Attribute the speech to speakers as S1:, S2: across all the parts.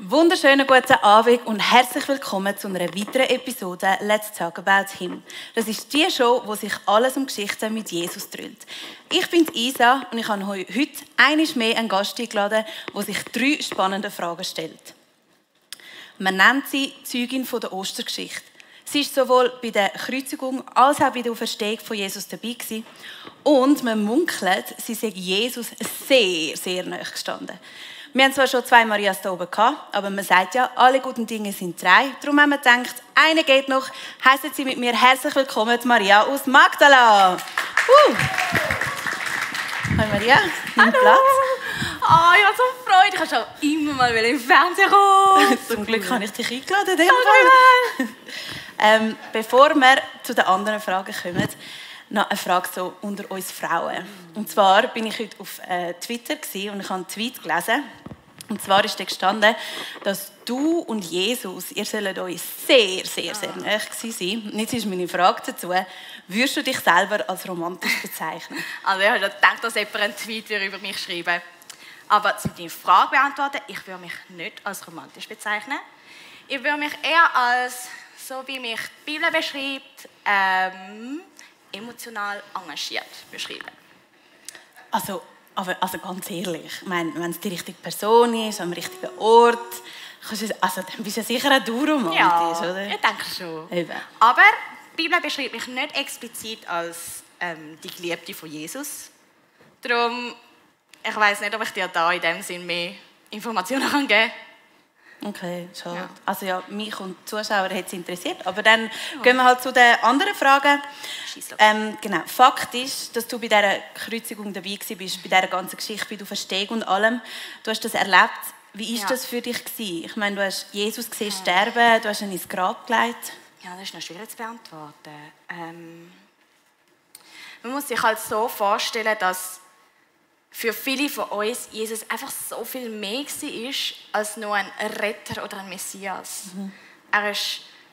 S1: Wunderschönen guten Abend und herzlich willkommen zu einer weiteren Episode «Let's Talk About Him». Das ist die Show, wo sich alles um Geschichten mit Jesus dreht. Ich bin Isa und ich habe heute einmal mehr einen Gast eingeladen, der sich 3 spannende Fragen stellt. Man nennt sie Zeugin der Ostergeschichte. Sie ist sowohl bei der Kreuzigung als auch bei der Auferstehung von Jesus dabei gewesen. Und man munkelt, sie sei Jesus sehr, sehr nahe gestanden. Wir haben zwar schon 2 Marias hier oben gehabt, aber man sagt ja, alle guten Dinge sind 3. Darum haben wir gedacht, eine geht noch. Heissen Sie mit mir herzlich willkommen, Maria aus Magdala. Hi Maria, nimm Platz.
S2: Oh, ich habe so Freude. Ich habe schon immer mal im Fernsehen kommen.
S1: Zum Glück habe ich dich eingeladen.
S2: Danke.
S1: Bevor wir zu den anderen Fragen kommen, noch eine Frage so unter uns Frauen. Und zwar bin ich heute auf Twitter und ich habe einen Tweet gelesen. Und zwar ist da gestanden, dass du und Jesus, ihr sollt euch sehr, sehr, sehr nahe gewesen sein. Und jetzt ist meine Frage dazu, würdest du dich selber als romantisch bezeichnen?
S2: Also ich habe gedacht, dass jemand einen Tweet über mich schreiben. Aber um deine Frage beantworten, ich würde mich nicht als romantisch bezeichnen. Ich würde mich eher als, so wie mich die Bibel beschreibt, emotional engagiert beschreiben.
S1: Also ganz ehrlich, ich meine, wenn es die richtige Person ist, am richtigen Ort, dann bist du sicher auch du romantisch,
S2: ja,
S1: oder?
S2: Ich denke schon.
S1: Eben.
S2: Aber die Bibel beschreibt mich nicht explizit als die Geliebte von Jesus. Darum, ich weiss nicht, ob ich dir da in dem Sinn mehr Informationen geben kann.
S1: Okay, schade. Ja. Also ja, mich und die Zuschauer hat es interessiert. Aber dann gehen wir halt zu den anderen Fragen. Genau. Fakt ist, dass du bei dieser Kreuzigung dabei warst, bei dieser ganzen Geschichte, bei der Verstehung und allem. Du hast das erlebt. Wie war das für dich gewesen? Ich meine, du hast Jesus gesehen sterben, du hast ihn ins Grab gelegt.
S2: Ja, das ist noch schwierig zu beantworten. Man muss sich halt so vorstellen, dass für viele von uns Jesus einfach so viel mehr war als nur ein Retter oder ein Messias. Er war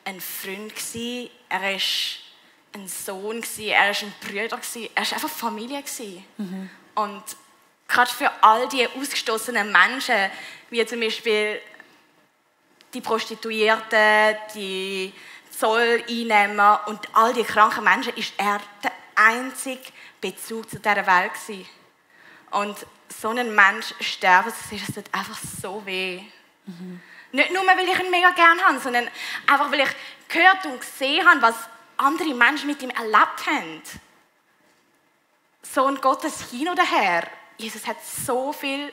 S2: ein Freund, er war ein Sohn, er war ein Bruder, er war einfach Familie. Und gerade für all die ausgestoßenen Menschen, wie zum Beispiel die Prostituierten, die Zolleinnehmer und all die kranken Menschen, ist er der einzige Bezug zu dieser Welt gewesen. Und so ein Mensch sterben zu sehen, das tut einfach so weh. Nicht nur, weil ich ihn mega gerne habe, sondern einfach, weil ich gehört und gesehen habe, was andere Menschen mit ihm erlebt haben. So ein Gottes hin oder her. Jesus hat so viele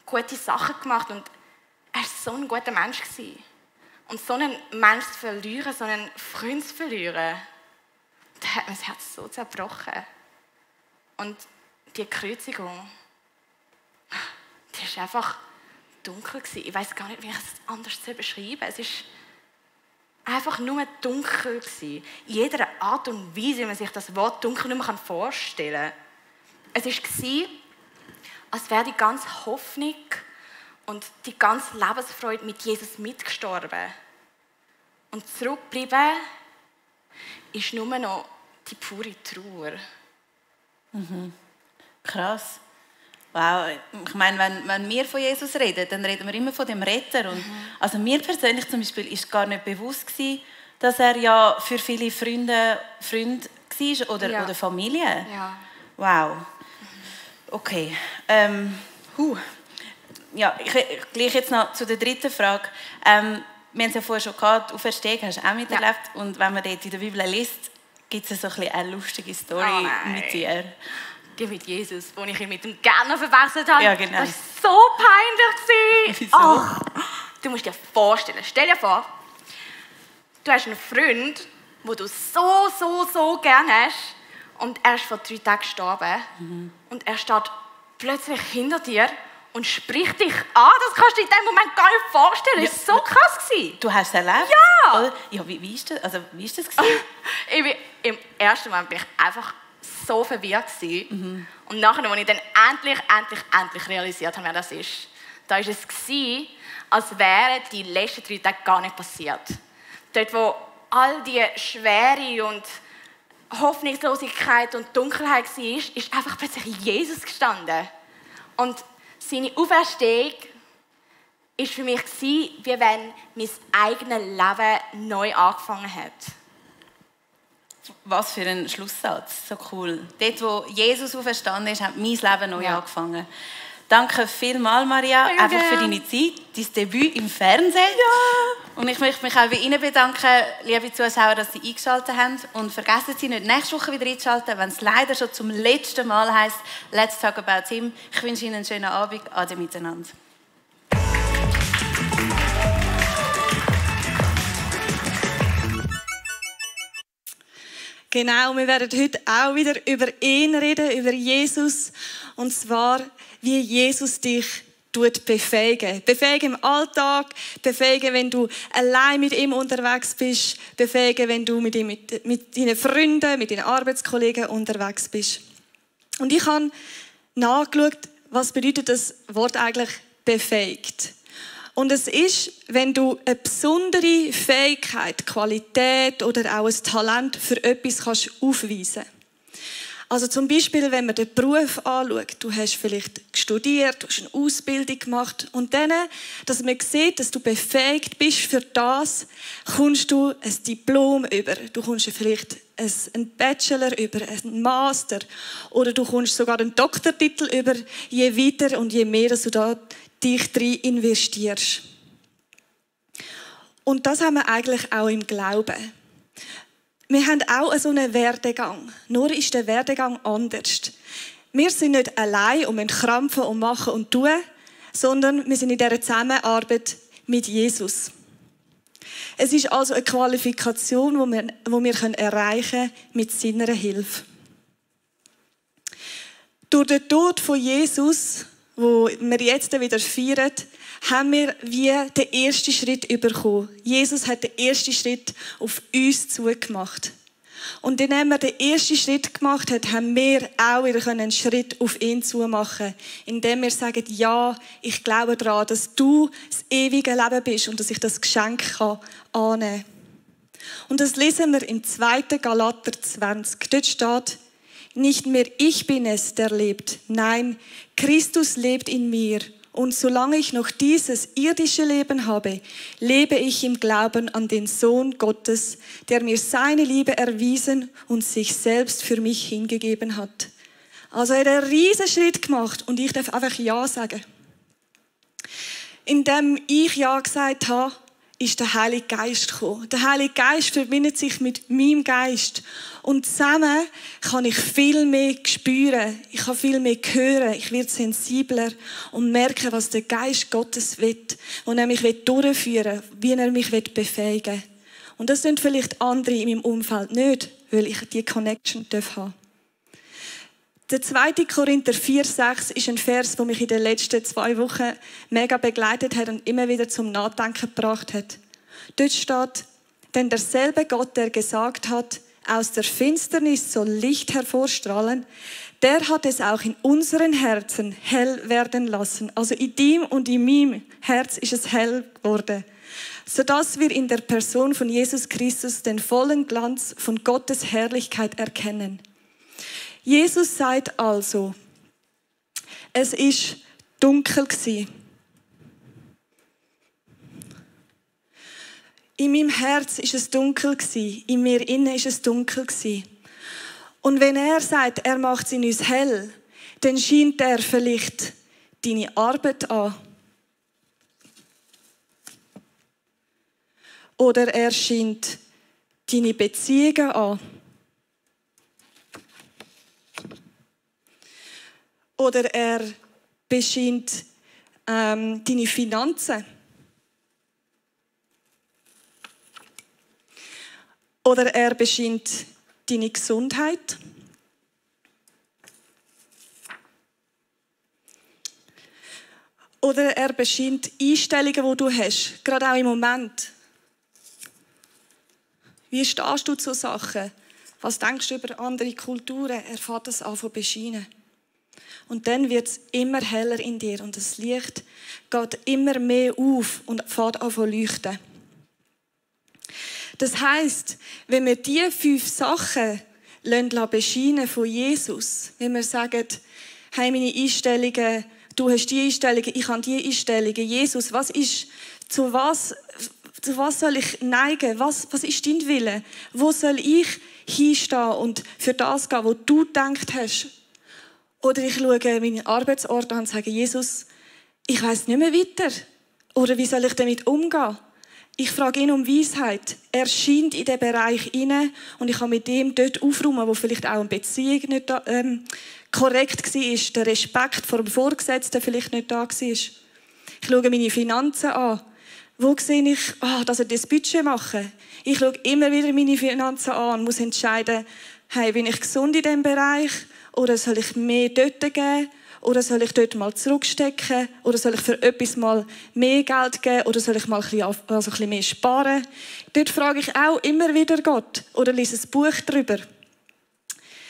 S2: gute Sachen gemacht und er war so ein guter Mensch gewesen. Und so einen Mensch zu verlieren, so einen Freund zu verlieren, da hat mir das Herz so zerbrochen. Und die Kreuzigung, die war einfach dunkel. Ich weiß gar nicht, wie ich es anders beschreiben soll. Es war einfach nur dunkel. In jeder Art und Weise, wie man sich das Wort dunkel nicht mehr vorstellen kann. Es war, als wäre die ganze Hoffnung und die ganze Lebensfreude mit Jesus mitgestorben. Und zurückgeblieben ist nur noch die pure Trauer.
S1: Krass. Wow. Ich meine, wenn wir von Jesus reden, dann reden wir immer von dem Retter. Und also mir persönlich zum Beispiel ist gar nicht bewusst gewesen, dass er ja für viele Freund war oder Familie.
S2: Ja.
S1: Wow. Okay. Ja, ich gehe jetzt noch zu der dritten Frage. Wir haben es ja vorher schon gehabt, die Auferstehung hast du auch miterlebt. Ja. Und wenn man dort in der Bibel liest, gibt es so eine lustige Story mit dir.
S2: Die mit Jesus, wo ich ihn mit dem Gärtner verwechselt habe.
S1: Ja, genau.
S2: Das war so peinlich.
S1: Wieso?
S2: Oh, du musst dir vorstellen, stell dir vor, du hast einen Freund, den du so gerne hast und er ist vor 3 Tagen gestorben und er steht plötzlich hinter dir und spricht dich an. Das kannst du in dem Moment gar nicht vorstellen. Das war so krass.
S1: Du hast es erlebt?
S2: Ja.
S1: Oder? Ja, wie ist das? Also, wie ist das
S2: Im ersten Moment bin ich einfach so verwirrt gewesen. Und nachher, als ich dann endlich realisiert habe, wer das ist, da war es, als wären die letzten 3 Tage gar nicht passiert. Dort, wo all die Schwere und Hoffnungslosigkeit und Dunkelheit war, ist einfach plötzlich Jesus gestanden. Und seine Auferstehung ist für mich wie wenn mein eigenes Leben neu angefangen hat.
S1: Was für ein Schlusssatz, so cool. Dort, wo Jesus auferstanden ist, hat mein Leben neu angefangen. Danke vielmals, Maria, einfach für deine Zeit, dein Debüt im Fernsehen. Ja. Und ich möchte mich auch bei Ihnen bedanken, liebe Zuschauer, dass Sie eingeschaltet haben. Und vergessen Sie nicht, nächste Woche wieder einzuschalten, wenn es leider schon zum letzten Mal heisst, Let's Talk About Him. Ich wünsche Ihnen einen schönen Abend. Ade miteinander.
S3: Genau, wir werden heute auch wieder über ihn reden, über Jesus. Und zwar, wie Jesus dich befähigen. Befähigen im Alltag, befähigen, wenn du allein mit ihm unterwegs bist, befähigen, wenn du mit deinen Freunden, mit deinen Arbeitskollegen unterwegs bist. Und ich habe nachgeschaut, was bedeutet das Wort eigentlich befähigt. Und es ist, wenn du eine besondere Fähigkeit, Qualität oder auch ein Talent für etwas kannst aufweisen. Also zum Beispiel, wenn man den Beruf anschaut, du hast vielleicht studiert, du hast eine Ausbildung gemacht und dann, dass man sieht, dass du befähigt bist für das, kommst du ein Diplom über. Du kommst vielleicht einen Bachelor über, einen Master oder du kommst sogar einen Doktortitel über, je weiter und je mehr, dass du da dich drin investierst. Und das haben wir eigentlich auch im Glauben. Wir haben auch so einen Werdegang. Nur ist der Werdegang anders. Wir sind nicht allein und müssen krampfen und machen und tun, sondern wir sind in dieser Zusammenarbeit mit Jesus. Es ist also eine Qualifikation, die wir erreichen können mit seiner Hilfe. Durch den Tod von Jesus, wo wir jetzt wieder feiern, haben wir wie den ersten Schritt bekommen. Jesus hat den ersten Schritt auf uns zugemacht. Und indem er den ersten Schritt gemacht hat, haben wir auch wieder einen Schritt auf ihn zumachen, indem wir sagen, ja, ich glaube daran, dass du das ewige Leben bist und dass ich das Geschenk annehmen kann. Und das lesen wir im 2. Galater 20. Dort steht, nicht mehr ich bin es, der lebt. Nein, Christus lebt in mir. Und solange ich noch dieses irdische Leben habe, lebe ich im Glauben an den Sohn Gottes, der mir seine Liebe erwiesen und sich selbst für mich hingegeben hat. Also er hat einen riesen Schritt gemacht und ich darf einfach Ja sagen. Indem ich Ja gesagt habe, ist der Heilige Geist gekommen. Der Heilige Geist verbindet sich mit meinem Geist. Und zusammen kann ich viel mehr spüren. Ich kann viel mehr hören. Ich werde sensibler und merke, was der Geist Gottes will. Und er mich durchführen will, wie er mich befähigen will. Und das sind vielleicht andere in meinem Umfeld nicht, weil ich die Connection haben darf. Der 2. Korinther 4,6 ist ein Vers, der mich in den letzten 2 Wochen mega begleitet hat und immer wieder zum Nachdenken gebracht hat. Dort steht, denn derselbe Gott, der gesagt hat, aus der Finsternis soll Licht hervorstrahlen, der hat es auch in unseren Herzen hell werden lassen. Also in dem und in meinem Herz ist es hell geworden, sodass wir in der Person von Jesus Christus den vollen Glanz von Gottes Herrlichkeit erkennen. Jesus sagt also, es ist dunkel gewesen. In meinem Herz ist es dunkel gewesen. In mir innen ist es dunkel gewesen. Und wenn er sagt, er macht es in uns hell, dann scheint er vielleicht deine Arbeit an. Oder er scheint deine Beziehungen an. Oder er bescheint deine Finanzen. Oder er bescheint deine Gesundheit. Oder er bescheint Einstellungen, die du hast, gerade auch im Moment. Wie stehst du zu Sachen? Was denkst du über andere Kulturen? Er fängt das an zu bescheinen. Und dann wird es immer heller in dir und das Licht geht immer mehr auf und fängt an zu leuchten. Das heisst, wenn wir diese 5 Sachen bescheinen von Jesus, wenn wir sagen, hey, meine Einstellungen Du hast die Einstellungen, ich habe die Einstellungen. Jesus, zu was soll ich neigen? Was ist dein Wille? Wo soll ich hinstehen und für das gehen, was du gedacht hast? Oder ich schaue meinen Arbeitsort an und sage, Jesus, ich weiss nicht mehr weiter. Oder wie soll ich damit umgehen? Ich frage ihn um Weisheit. Er scheint in den Bereich hinein und ich kann mit ihm dort aufräumen, wo vielleicht auch eine Beziehung nicht korrekt war, der Respekt vor dem Vorgesetzten vielleicht nicht da war. Ich schaue meine Finanzen an. Wo sehe ich, dass ich das Budget mache? Ich schaue immer wieder meine Finanzen an und muss entscheiden, hey, bin ich gesund in diesem Bereich? Oder soll ich mehr dort geben? Oder soll ich dort mal zurückstecken? Oder soll ich für etwas mal mehr Geld geben? Oder soll ich mal ein bisschen mehr sparen? Dort frage ich auch immer wieder Gott. Oder lese ein Buch darüber.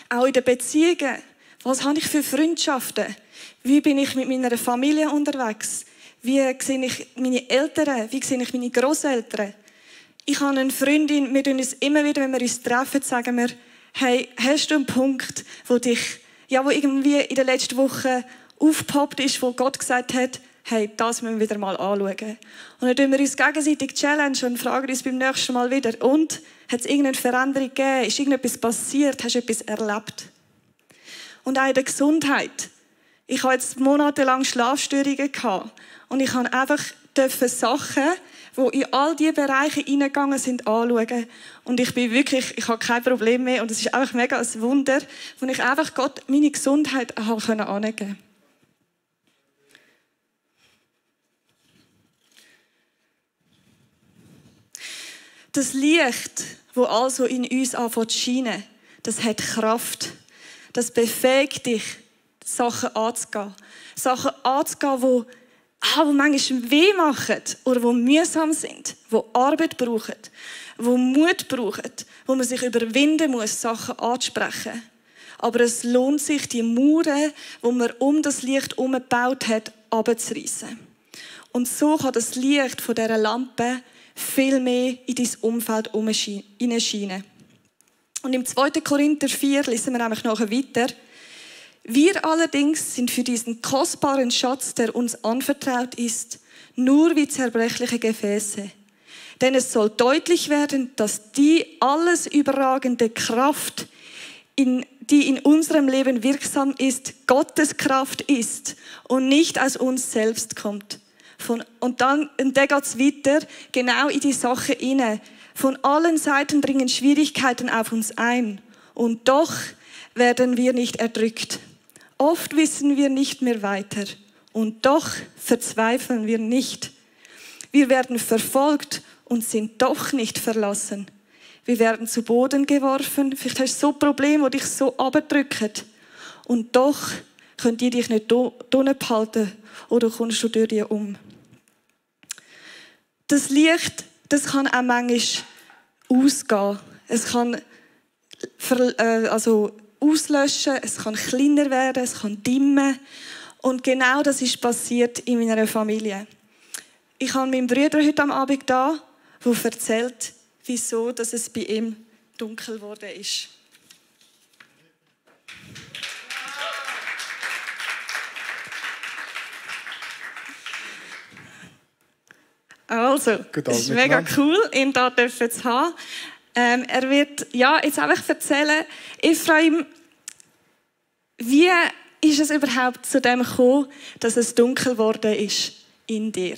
S3: Auch in den Beziehungen. Was habe ich für Freundschaften? Wie bin ich mit meiner Familie unterwegs? Wie sehe ich meine Eltern? Wie sehe ich meine Grosseltern? Ich habe eine Freundin, wir tun uns immer wieder, wenn wir uns treffen, sagen wir, hey, hast du einen Punkt, wo irgendwie in der letzten Woche aufgepoppt ist, wo Gott gesagt hat, hey, das müssen wir wieder mal anschauen. Und dann tun wir uns gegenseitig challenge und fragen uns beim nächsten Mal wieder, und, hat es irgendeine Veränderung gegeben? Ist irgendetwas passiert? Hast du etwas erlebt? Und auch in der Gesundheit. Ich hatte jetzt monatelang Schlafstörungen gehabt. Und ich habe einfach Sachen, die in all diese Bereiche hineingegangen sind, anschauen. Und ich habe kein Problem mehr. Und es ist einfach mega ein Wunder, wo ich einfach Gott meine Gesundheit angeben konnte. Das Licht, das also in uns anfängt zu scheinen, das hat Kraft. Das befähigt dich, Sachen anzugehen. Sachen anzugehen, die manchmal weh machen oder die mühsam sind, die Arbeit brauchen, die Mut brauchen, wo man sich überwinden muss, Sachen anzusprechen. Aber es lohnt sich, die Mauern, die man um das Licht herum gebaut hat, abzureißen. Und so kann das Licht von dieser Lampe viel mehr in dein Umfeld hineinscheinen. Und im 2. Korinther 4 lesen wir nämlich nachher weiter. Wir allerdings sind für diesen kostbaren Schatz, der uns anvertraut ist, nur wie zerbrechliche Gefäße. Denn es soll deutlich werden, dass die alles überragende Kraft, die in unserem Leben wirksam ist, Gottes Kraft ist und nicht aus uns selbst kommt. Und dann geht es weiter, genau in die Sache hinein. Von allen Seiten dringen Schwierigkeiten auf uns ein. Und doch werden wir nicht erdrückt. Oft wissen wir nicht mehr weiter. Und doch verzweifeln wir nicht. Wir werden verfolgt und sind doch nicht verlassen. Wir werden zu Boden geworfen. Vielleicht hast du so Probleme, die dich so abdrücken. Und doch könnt ihr dich nicht unten behalten oder kommst du durch die um. Das Licht, das kann auch manchmal ausgehen. Es kann auslöschen, es kann kleiner werden, es kann dimmen. Und genau das ist passiert in meiner Familie. Ich habe meinen Bruder heute am Abend da, der erzählt, wieso dass es bei ihm dunkel geworden ist. Also, es ist mega cool, ihn hier zu haben. Er wird jetzt einfach erzählen, Ephraim, wie ist es überhaupt zu dem gekommen, dass es dunkel geworden ist in dir?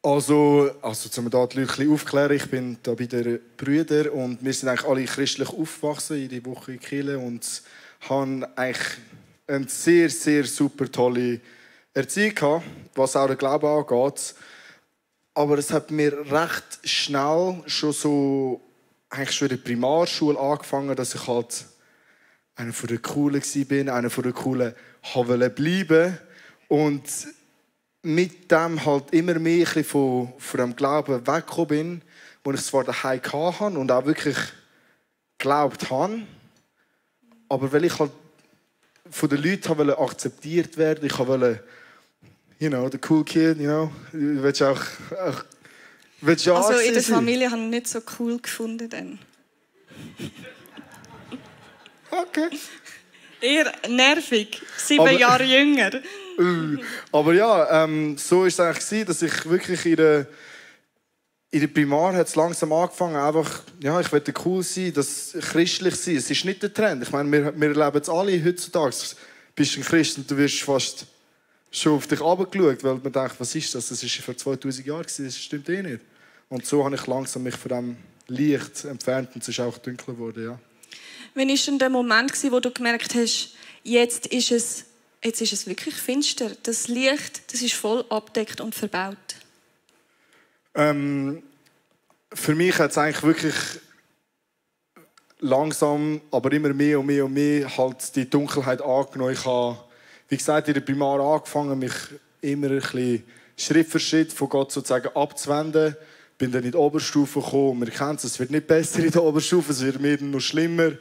S4: Also um da die Leute aufzuklären, ich bin da bei den Brüdern und wir sind eigentlich alle christlich aufgewachsen in die Woche in Kirche und haben eigentlich eine sehr, sehr super tolle Erziehung gehabt, was auch den Glauben angeht. Aber es hat mir recht schnell schon in der Primarschule angefangen, dass ich halt einer von den Coolen war, einer von den Coolen wollte bleiben. Und mit dem halt immer mehr von dem Glauben weggekommen bin, wo ich zwar daheim hatte und auch wirklich geglaubt habe, aber weil ich halt von den Leuten akzeptiert werden, ich wollte the cool kid, willst du auch
S3: also in der Familie haben wir nicht so cool gefunden dann.
S4: Okay.
S3: Eher nervig. 7 Jahre jünger.
S4: Aber ja, so war es eigentlich, dass ich wirklich in der Primar hat es langsam angefangen, einfach, ja, ich möchte cool sein, das christlich sein. Es ist nicht der Trend. Ich meine, wir erleben es alle heutzutage. Du bist ein Christ und du wirst fast schon auf dich runtergeschaut, weil man denkt, was ist das? Das war vor 2000 Jahren, das stimmt eh nicht. Und so habe ich langsam mich von dem Licht entfernt und es ist auch dunkler geworden, ja.
S3: Wann war denn der Moment, wo du gemerkt hast, jetzt ist es wirklich finster? Das Licht, das ist voll abgedeckt und verbaut.
S4: Für mich hat es eigentlich wirklich langsam, aber immer mehr und mehr und mehr halt die Dunkelheit angenommen. Ich habe, wie gesagt, in der Primar angefangen, mich immer ein bisschen Schritt für Schritt von Gott sozusagen abzuwenden. Bin dann in die Oberstufe gekommen. Wir kennen es wird nicht besser in der Oberstufe, es wird mehr noch schlimmer.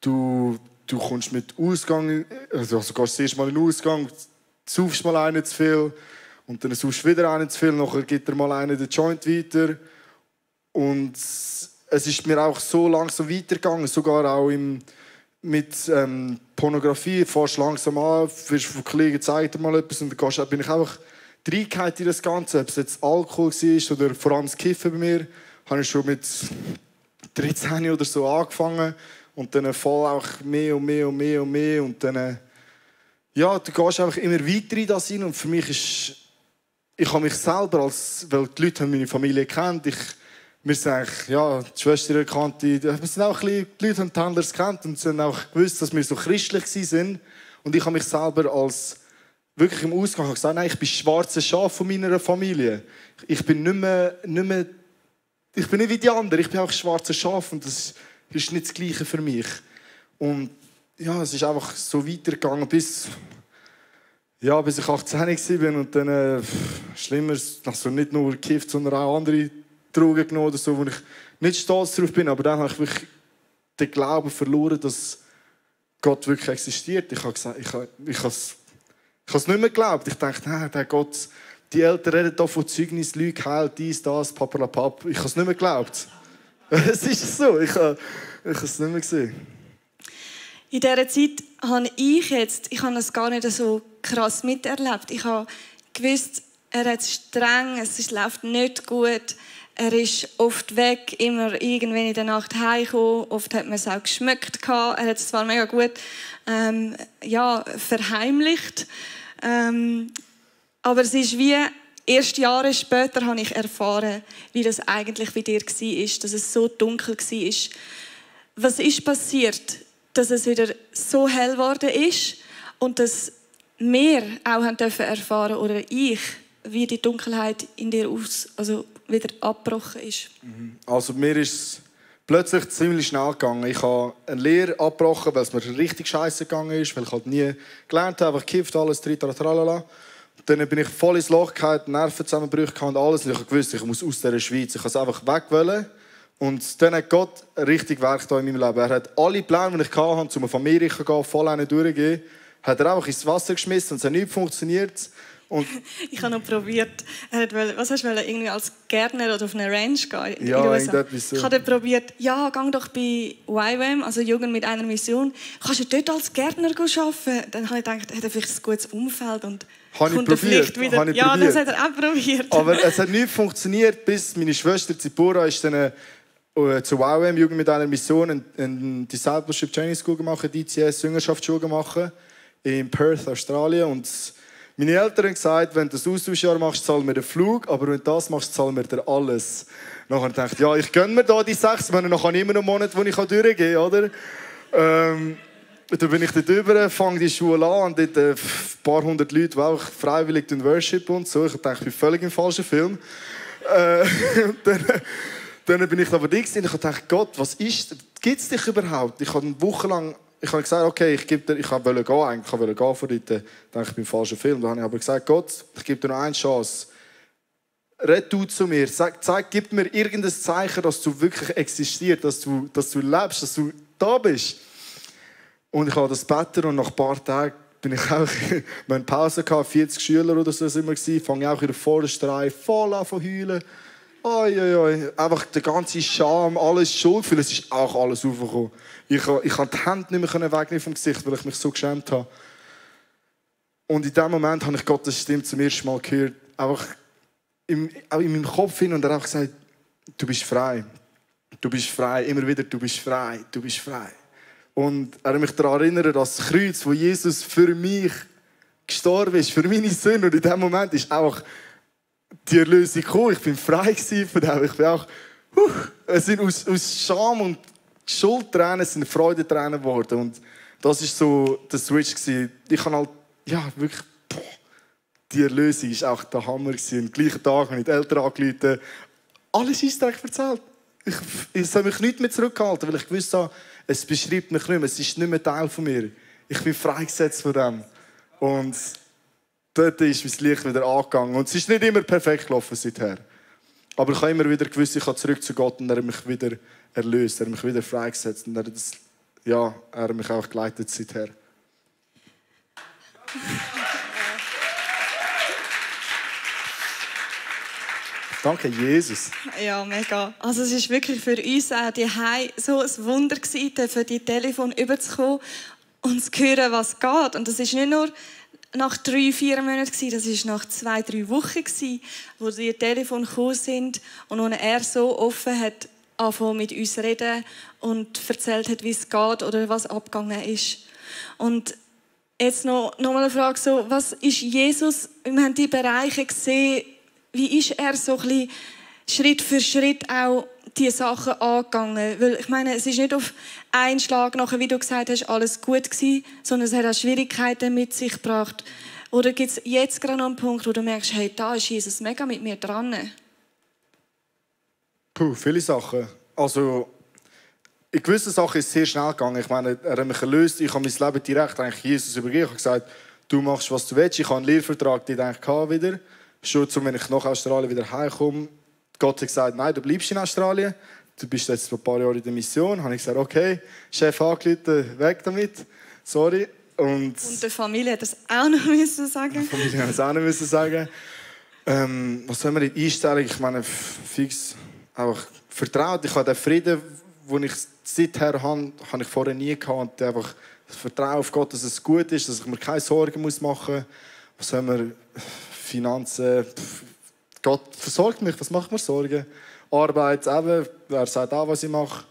S4: Du kommst mit Ausgang, also gehst das erste Mal in den Ausgang, saufst mal einen zu viel und dann saufst du wieder einen zu viel, nachher gibt dir mal einen den Joint weiter. Und es ist mir auch so langsam weitergegangen, sogar auch mit Pornografie. Fährst langsam an, wirst von Kollegen zeigt dir mal etwas und dann bin ich einfach reingehauen in das Ganze. Ob es jetzt Alkohol war oder vor allem das Kiffen bei mir, habe ich schon mit 13 oder so angefangen. Und dann voll auch mehr und mehr und mehr und mehr. Und dann, ja, du gehst einfach immer weiter in das hin. Und für mich ist, ich habe mich selber, weil die Leute haben meine Familie kennt, wir sind eigentlich, ja, die Schwester erkannt, wir sind auch ein bisschen, die Leute haben die Händlers gekannt und sie haben auch gewusst, dass wir so christlich sind. Und ich habe mich selber als, wirklich im Ausgang gesagt, nein, ich bin das schwarze Schaf von meiner Familie. Ich bin nicht mehr, ich bin nicht wie die anderen, ich bin auch das schwarze Schaf und das ist nicht das Gleiche für mich. Und ja, es ist einfach so weitergegangen, bis ich 18 war und dann Schlimmeres, also nicht nur gekifft, sondern auch andere Drogen genommen oder so, wo ich nicht stolz darauf bin. Aber dann habe ich wirklich den Glauben verloren, dass Gott wirklich existiert. Ich habe es nicht mehr geglaubt. Ich dachte, nein, der Gott, die Eltern reden hier von Zeugnis, Lüge, Heil, dies, das, papalapap. Ich habe es nicht mehr geglaubt. Es ist so, ich habe es nicht mehr gesehen.
S3: In dieser Zeit habe ich es gar nicht so krass miterlebt. Ich habe gewusst, er hat es streng, es läuft nicht gut. Er ist oft weg, immer irgendwann in der Nacht heimgekommen. Oft hat man es auch geschmeckt. Er hat es zwar mega gut verheimlicht. Aber es ist wie, erst Jahre später habe ich erfahren, wie das eigentlich bei dir war, dass es so dunkel war. Was ist passiert, dass es wieder so hell geworden ist und dass wir auch erfahren oder ich, wie die Dunkelheit in dir wieder abgebrochen ist?
S4: Also mir ist es plötzlich ziemlich schnell gegangen. Ich habe eine Lehre abgebrochen, weil es mir richtig scheiße gegangen ist, weil ich halt nie gelernt habe, ich gekifft, alles, tralala. Dann bin ich voll ins Loch gefallen, Nervenzusammenbrüche und alles. Und ich wusste, ich muss aus dieser Schweiz. Ich wollte es einfach weg wollen. Und dann hat Gott richtig Werk da in meinem Leben. Er hat alle Pläne, die ich hatte, um auf Amerika zu gehen, voll einen durchzugehen, hat er einfach ins Wasser geschmissen und es hat nicht funktioniert. Und
S3: ich habe noch probiert, was hast du irgendwie als Gärtner oder auf eine Ranch gehen?
S4: Ja, irgendetwas so.
S3: Ich habe probiert, ja, geh doch bei YWAM, also Jugend mit einer Mission, kannst du dort als Gärtner arbeiten? Dann habe ich gedacht, er hat vielleicht ein gutes Umfeld und kommt er vielleicht wieder. Ja, das hat er auch probiert.
S4: Aber es hat nicht funktioniert, bis meine Schwester Zipora ist dann zu YWAM, Jugend mit einer Mission, eine Discipleship Training School gemacht, DCS, Jüngerschaftsschule gemacht, in Perth, Australien. Und meine Eltern haben gesagt, wenn du das Austauschjahr machst, zahlen wir den Flug, aber wenn du das machst, zahlen wir dir alles. Dann dachte ich, ja, ich gönne mir da die 6 Monate, dann habe ich immer noch einen Monat, wo ich durchgehen kann, oder? Dann bin ich dort rüber, fange die Schule an und dort ein paar hundert Leute, die auch freiwillig Worship und so. Ich dachte, ich bin völlig im falschen Film. Dann bin ich aber da und ich dachte, Gott, was ist, gibt es dich überhaupt? Ich habe eine Woche lang gesagt, okay, ich wollte gehen von dort. Ich dachte, ich bin im falschen Film. Dann habe ich aber gesagt, Gott, ich gebe dir noch eine Chance. Red du zu mir, gib mir irgendein Zeichen, dass du wirklich existierst, dass du lebst, dass du da bist. Und ich habe das gebeten und nach ein paar Tagen bin ich auch, wir hatten Pause, 40 Schüler oder so sind wir gewesen, fange auch in der vordersten Reihe voll an zu heulen. Einfach der ganze Scham, alles Schuldgefühl, es ist auch alles aufgekommen. Ich konnte die Hände nicht mehr wegnehmen vom Gesicht, weil ich mich so geschämt habe. Und in dem Moment habe ich Gottes Stimme zum ersten Mal gehört, einfach in meinem Kopf hin, und er hat einfach gesagt, du bist frei. Du bist frei. Immer wieder, du bist frei. Du bist frei. Und er hat mich daran erinnert, dass das Kreuz, wo Jesus für mich gestorben ist, für meine Sünden. Und in dem Moment ist auch die Erlösung gekommen. Ich bin frei von dem. Ich bin auch, es sind aus Scham und Schuldtränen sind Freudentränen geworden. Und das war so der Switch gewesen. Ich habe halt, wirklich, die Erlösung war auch der Hammer gewesen. Am gleichen Tag habe ich die Eltern angerufen. Alles ist direkt erzählt. Ich soll mich nicht mehr zurückhalten, weil ich gewusst habe, es beschreibt mich nicht mehr. Es ist nicht mehr Teil von mir. Ich bin freigesetzt von dem. Und dort ist mein Licht wieder angegangen. Und es ist nicht immer perfekt gelaufen seither. Aber ich habe immer wieder gewusst, ich kann zurück zu Gott, und er hat mich wieder erlöst. Er hat mich wieder freigesetzt. Und er hat mich auch geleitet seither. Danke, Jesus.
S3: Ja, mega. Also es war wirklich für uns auch so ein Wunder gewesen, für die Telefon überzukommen und zu hören, was geht. Und das ist nicht nur nach 3-4 Monaten gewesen, das war nach 2-3 Wochen gewesen, wo die Telefon gekommen sind und wo er so offen hat angefangen mit uns zu reden und erzählt hat, wie es geht oder was abgegangen ist. Und jetzt noch mal eine Frage, so, was ist Jesus, wir haben die Bereiche gesehen, wie ist er so ein bisschen Schritt für Schritt auch diese Sachen angegangen? Weil ich meine, es ist nicht auf einen Schlag nachher, wie du gesagt hast, alles gut gewesen, sondern es hat auch Schwierigkeiten mit sich gebracht. Oder gibt es jetzt gerade noch einen Punkt, wo du merkst, hey, da ist Jesus mega mit mir dran?
S4: Viele Sachen. Also, in gewissen Sachen ist es sehr schnell gegangen. Ich meine, er hat mich erlöst. Ich habe mein Leben direkt eigentlich Jesus übergeben. Ich habe gesagt, du machst, was du willst. Ich habe einen Lehrvertrag wieder. Schon wenn ich nach Australien wieder heimkomme. Gott hat gesagt, nein, du bleibst in Australien. Du bist jetzt ein paar Jahre in der Mission. Habe ich gesagt, okay, Chef angerufen, weg damit. Sorry. Und
S3: der Familie hat das auch noch müssen sagen.
S4: Die Familie hat das auch noch müssen sagen. Was soll man in Einstellung? Ich meine, fix einfach vertraut. Ich habe den Frieden, den ich seither habe ich vorher nie gehabt. Und einfach das Vertrauen auf Gott, dass es gut ist, dass ich mir keine Sorgen machen muss. Was soll man? Finanzen, Gott versorgt mich, was macht mir Sorgen? Arbeit, eben, er sagt auch, was ich mache.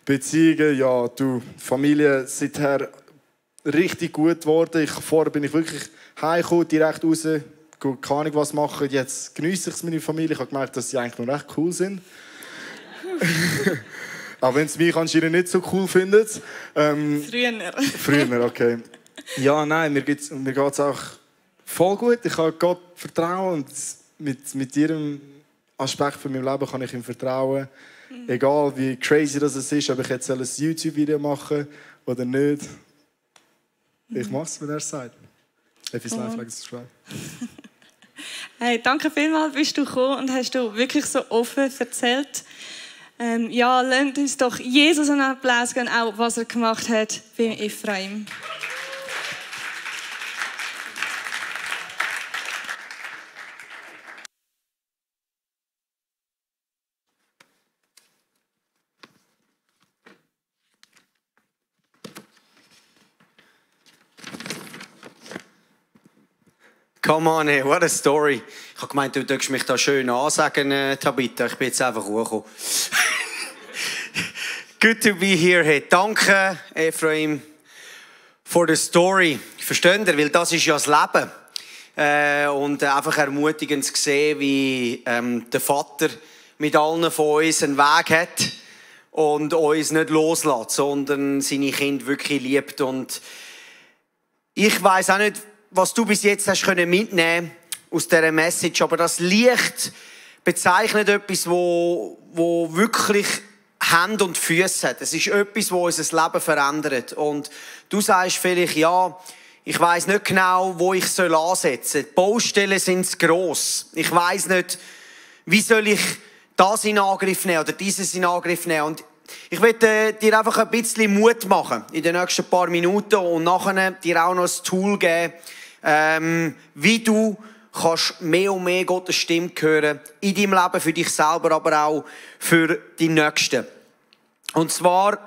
S4: Beziehungen, Familie seither richtig gut geworden. Vorher bin ich wirklich heimgekommen, direkt raus, keine Ahnung was machen. Jetzt geniesse ich es mit meiner Familie. Ich habe gemerkt, dass sie eigentlich noch recht cool sind. Auch wenn es mich anscheinend nicht so cool findet. Früher, okay. Ja, nein, mir geht es auch voll gut. Ich kann Gott vertrauen und mit jedem Aspekt von meinem Leben kann ich ihm vertrauen. Egal wie crazy das ist, ob ich jetzt ein YouTube-Video machen oder nicht. Ich mache es, wenn er es sagt. Etwas live like subscribe.
S3: Hey, danke vielmals, bist du gekommen und hast du wirklich so offen erzählt. Lasst uns doch Jesus einen Applaus geben, auch was er gemacht hat beim Ephraim.
S5: Come on, hey, what a story. Ich habe gemeint, du darfst mich da schön ansagen, Tabitha. Ich bin jetzt einfach hochgekommen. Good to be here. Hey, danke, Ephraim, for the story. Versteht ihr? Weil das ist ja das Leben. Und einfach ermutigend zu sehen, wie der Vater mit allen von uns einen Weg hat und uns nicht loslässt, sondern seine Kinder wirklich liebt. Und ich weiss auch nicht, was du bis jetzt hast mitnehmen aus dieser Message, aber das Licht bezeichnet etwas, wo wirklich Hände und Füße hat. Es ist etwas, das unser Leben verändert. Und du sagst vielleicht, ja, ich weiss nicht genau, wo ich ansetzen soll. Die Baustellen sind zu gross. Ich weiss nicht, wie soll ich das in Angriff nehmen oder dieses in Angriff nehmen. Und ich möchte dir einfach ein bisschen Mut machen in den nächsten paar Minuten und nachher dir auch noch ein Tool geben, wie du kannst mehr und mehr Gottes Stimme hören. In deinem Leben, für dich selber, aber auch für die Nächsten. Und zwar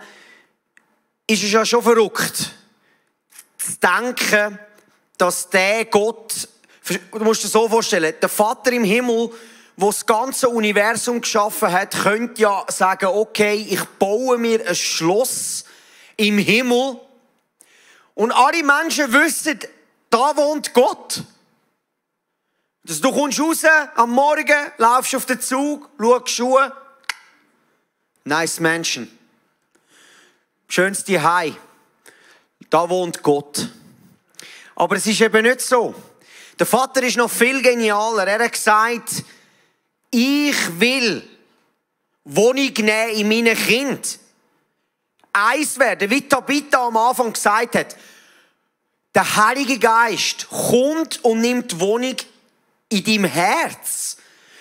S5: ist es ja schon verrückt, zu denken, dass der Gott, du musst dir so vorstellen, der Vater im Himmel, der das ganze Universum geschaffen hat, könnte ja sagen, okay, ich baue mir ein Schloss im Himmel und alle Menschen wissen, da wohnt Gott. Dass du kommst raus am Morgen, laufst auf den Zug, schaust Schuhe. Nice Menschen. Schönes Zuhause. Da wohnt Gott. Aber es ist eben nicht so. Der Vater ist noch viel genialer. Er hat gesagt, ich will Wohnung nehmen in meinen Kindern. Eins werden, wie Tabitha am Anfang gesagt hat. Der Heilige Geist kommt und nimmt Wohnung in deinem Herz.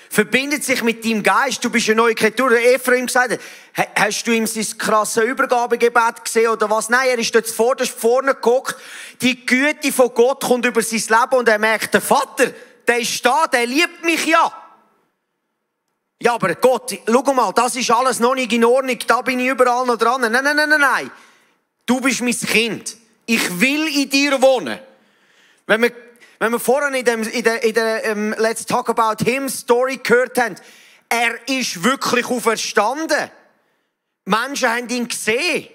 S5: Verbindet sich mit deinem Geist. Du bist eine neue Kreatur. Der Ephraim gesagt hat, hast du ihm sein krasses Übergabegebet gesehen oder was? Nein, er ist dort vorne geguckt. Die Güte von Gott kommt über sein Leben und er merkt, der Vater, der ist da, der liebt mich ja. Ja, aber Gott, schau mal, das ist alles noch nicht in Ordnung, da bin ich überall noch dran. Nein. Du bist mein Kind. Ich will in dir wohnen. Wenn wir vorhin in der Let's Talk About Him Story gehört haben, er ist wirklich auferstanden. Menschen haben ihn gesehen.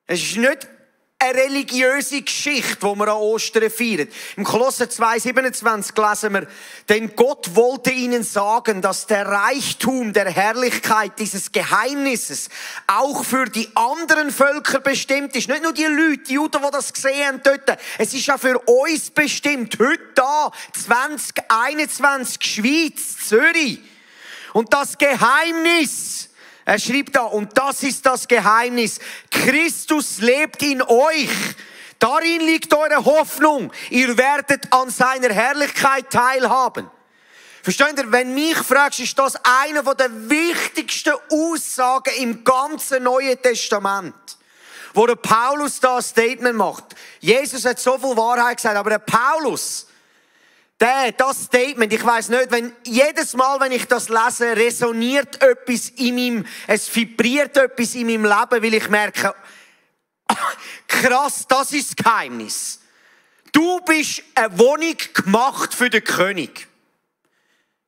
S5: Es ist nicht eine religiöse Geschichte, die wir an Ostern feiern. Im Kolosser 2,27 lesen wir, denn Gott wollte ihnen sagen, dass der Reichtum der Herrlichkeit dieses Geheimnisses auch für die anderen Völker bestimmt ist. Nicht nur die Leute, die Juden, die das gesehen haben dort. Es ist auch für uns bestimmt. Heute da, 2021, Schweiz, Zürich. Und das Geheimnis, er schreibt da, und das ist das Geheimnis. Christus lebt in euch. Darin liegt eure Hoffnung. Ihr werdet an seiner Herrlichkeit teilhaben. Versteht ihr? Wenn mich fragst, ist das eine der wichtigsten Aussagen im ganzen Neuen Testament. Wo der Paulus da ein Statement macht. Jesus hat so viel Wahrheit gesagt, aber der Paulus, das Statement, ich weiss nicht, jedes Mal, wenn ich das lese, resoniert etwas in meinem, es vibriert etwas in meinem Leben, weil ich merke, krass, das ist das Geheimnis. Du bist eine Wohnung gemacht für den König.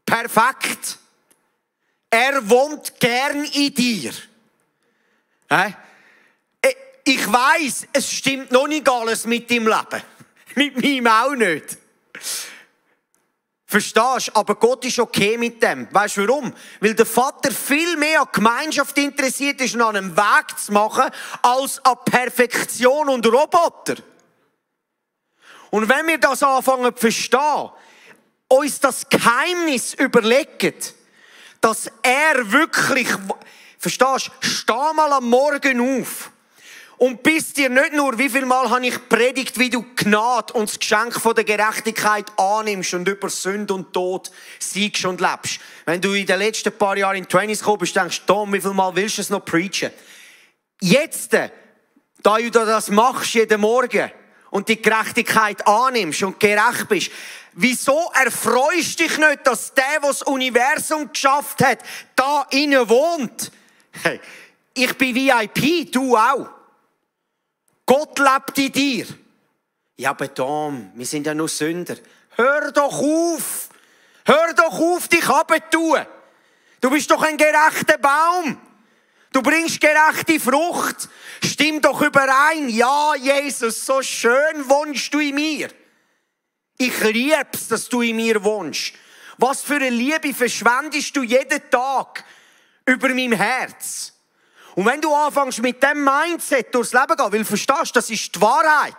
S5: Perfekt. Er wohnt gern in dir. Ich weiss, es stimmt noch nicht alles mit deinem Leben. Mit meinem auch nicht. Verstehst du? Aber Gott ist okay mit dem. Weißt du warum? Weil der Vater viel mehr an Gemeinschaft interessiert ist und an einem Weg zu machen, als an Perfektion und Roboter. Und wenn wir das anfangen zu verstehen, uns das Geheimnis überlegen, dass er wirklich, verstehst du, steh mal am Morgen auf. Und bist dir nicht nur, wie viel Mal habe ich predigt, wie du Gnade und das Geschenk von der Gerechtigkeit annimmst und über Sünde und Tod siegst und lebst. Wenn du in den letzten paar Jahren in Trainings gekommen bist, denkst du, Tom, wie viel Mal willst du es noch preachen? Jetzt, da du das machst jeden Morgen und die Gerechtigkeit annimmst und gerecht bist, wieso erfreust du dich nicht, dass der das Universum geschafft hat, da innen wohnt? Hey, ich bin VIP, du auch. Gott lebt in dir. Ja, aber Tom, wir sind ja nur Sünder. Hör doch auf! Hör doch auf, dich runterzutun! Du bist doch ein gerechter Baum. Du bringst gerechte Frucht. Stimm doch überein. Ja, Jesus, so schön wohnst du in mir. Ich lieb's, dass du in mir wohnst. Was für eine Liebe verschwendest du jeden Tag über mein Herz. Und wenn du anfängst mit dem Mindset durchs Leben gehen, weil du verstehst, das ist die Wahrheit.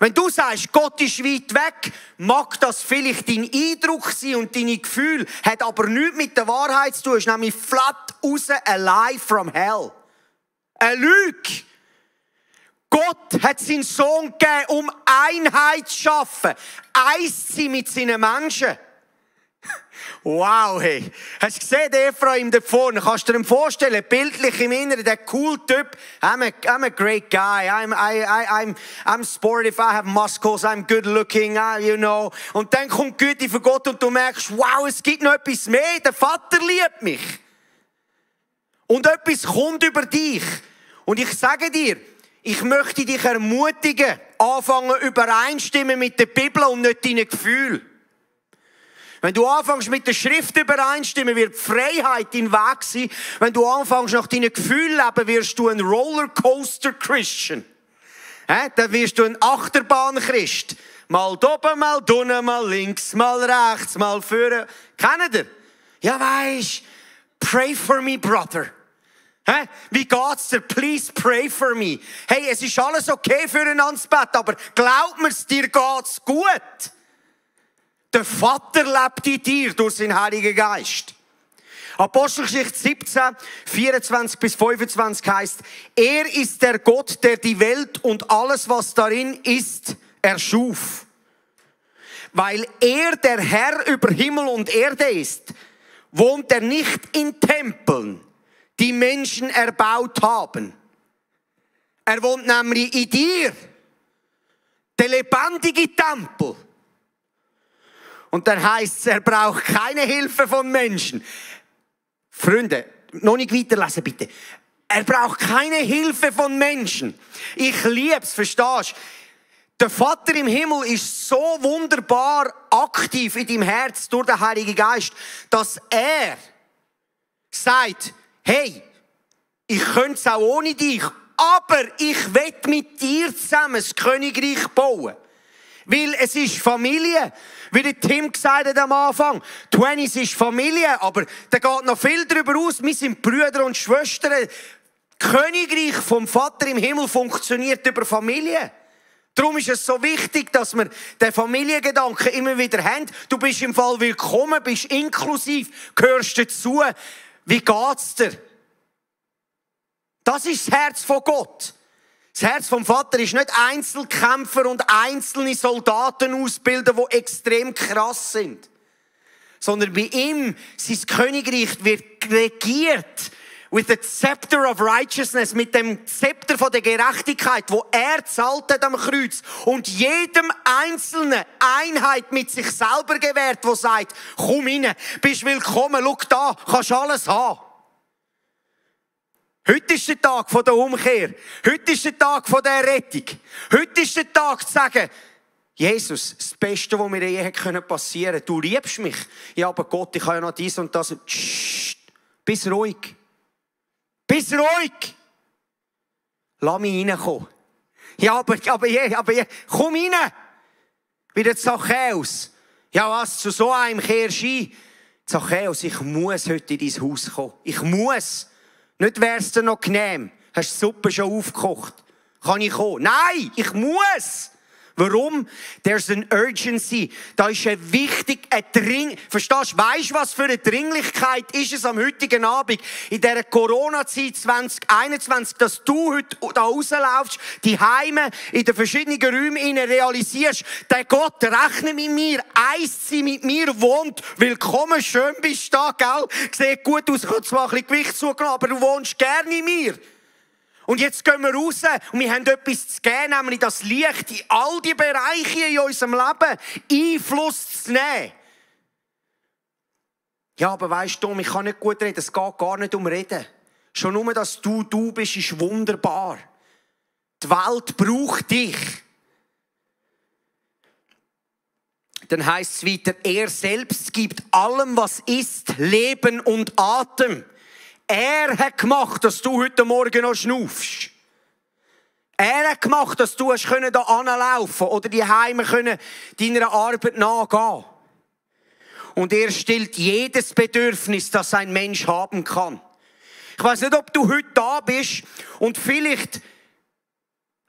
S5: Wenn du sagst, Gott ist weit weg, mag das vielleicht dein Eindruck sein und deine Gefühle, hat aber nichts mit der Wahrheit zu tun, ist nämlich flat raus, a lie from hell. Eine Lüge. Gott hat seinen Sohn gegeben, um Einheit zu schaffen, eins zu sein mit seinen Menschen. Wow, hey. Hast du gesehen, der Ephraim da vorne? Kannst du dir vorstellen, bildlich im Inneren, der cool Typ. I'm a great guy. I'm sporty. If I have muscles, I'm good looking, you know. Und dann kommt die Güte von Gott und du merkst, wow, es gibt noch etwas mehr. Der Vater liebt mich. Und etwas kommt über dich. Und ich sage dir, ich möchte dich ermutigen, anfangen übereinstimmen mit der Bibel und nicht deinen Gefühlen. Wenn du anfängst mit der Schrift übereinstimmen, wird Freiheit dein Weg sein. Wenn du anfängst nach deinen Gefühlen leben, wirst du ein Rollercoaster-Christian. Dann wirst du ein Achterbahn-Christ. Mal oben, mal unten, mal links, mal rechts, mal vorne. Kennt ihr? Ja, weisst, pray for me, brother. Wie geht's dir? Please pray for me. Hey, es ist alles okay füreinander zu beten, aber glaub mir's, dir geht's gut. Der Vater lebt in dir durch seinen Heiligen Geist. Apostelgeschichte 17, 24 bis 25 heißt, er ist der Gott, der die Welt und alles, was darin ist, erschuf. Weil er der Herr über Himmel und Erde ist, wohnt er nicht in Tempeln, die Menschen erbaut haben. Er wohnt nämlich in dir, der lebendige Tempel. Und dann heisst es, er braucht keine Hilfe von Menschen. Freunde, noch nicht weiterlesen bitte. Er braucht keine Hilfe von Menschen. Ich lieb's, verstehst du? Der Vater im Himmel ist so wunderbar aktiv in deinem Herz durch den Heiligen Geist, dass er sagt, hey, ich könnte es auch ohne dich, aber ich will mit dir zusammen das Königreich bauen. Weil es ist Familie. Wie der Tim gesagt hat am Anfang, 20 ist Familie, aber da geht noch viel darüber aus. Wir sind Brüder und Schwestern. Das Königreich vom Vater im Himmel funktioniert über Familie. Darum ist es so wichtig, dass wir den Familiengedanken immer wieder haben. Du bist im Fall willkommen, bist inklusiv, gehörst dazu. Wie geht's dir? Das ist das Herz von Gott. Das Herz vom Vater ist nicht Einzelkämpfer und einzelne Soldaten ausbilden, die extrem krass sind. Sondern bei ihm, sein Königreich wird regiert with the scepter of righteousness, mit dem Zepter von der Gerechtigkeit, wo er zahlt hat am Kreuz und jedem Einzelnen Einheit mit sich selber gewährt, wo sagt, komm rein, bist willkommen, schau da, kannst alles haben. Heute ist der Tag von der Umkehr. Heute ist der Tag von der Rettung. Heute ist der Tag zu sagen, Jesus, das Beste, was mir je passieren konnte, du liebst mich. Ja, aber Gott, ich habe ja noch dies und das. Psst, bist ruhig. Bist ruhig. Lass mich reinkommen. Ja, aber komm rein. Wie der Zachäus. Ja, was, zu so einem kehrst du ein? Zachäus, ich muss heute in dein Haus kommen. Ich muss. Nicht wär's dir noch genehm. Hast du die Suppe schon aufgekocht? Kann ich kommen? Nein, ich muss. Warum? There's an urgency. Da ist ein wichtig, verstehst du, weisst du, was für eine Dringlichkeit ist es am heutigen Abend, in dieser Corona-Zeit 2021, dass du heute da rauslaufst, die Heime in den verschiedenen Räumen realisierst, der Gott rechnet mit mir, eins sie mit mir wohnt, willkommen, schön bist du da, gell? Sieht gut aus, ich habe zwar ein bisschen Gewicht zugenommen, aber du wohnst gerne in mir. Und jetzt gehen wir raus und wir haben etwas zu geben, nämlich das Licht in all die Bereiche in unserem Leben Einfluss zu nehmen. Ja, aber weisst du, ich kann nicht gut reden, es geht gar nicht um Reden. Schon nur, dass du bist, ist wunderbar. Die Welt braucht dich. Dann heisst es weiter, er selbst gibt allem, was ist, Leben und Atem. Er hat gemacht, dass du heute Morgen noch schnaufst. Er hat gemacht, dass du hier anlaufen oder die Heime deiner Arbeit nachgehen. Und er stillt jedes Bedürfnis, das ein Mensch haben kann. Ich weiss nicht, ob du heute da bist und vielleicht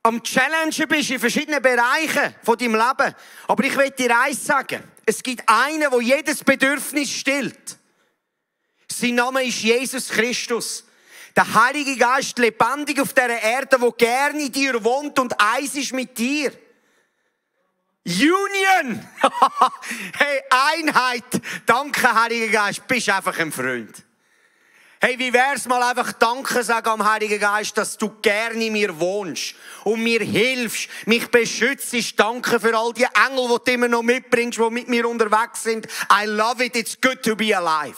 S5: am Challengen bist in verschiedenen Bereichen von deinem Leben. Aber ich will dir eins sagen. Es gibt einen, der jedes Bedürfnis stillt. Sein Name ist Jesus Christus. Der Heilige Geist, lebendig auf dieser Erde, der gerne in dir wohnt und eins ist mit dir. Union! Hey, Einheit! Danke, Heiliger Geist, bist einfach ein Freund. Hey, wie wär's mal einfach Danke sagen am Heiligen Geist, dass du gerne in mir wohnst und mir hilfst, mich beschützt. Danke für all die Engel, die du immer noch mitbringst, die mit mir unterwegs sind. I love it, it's good to be alive.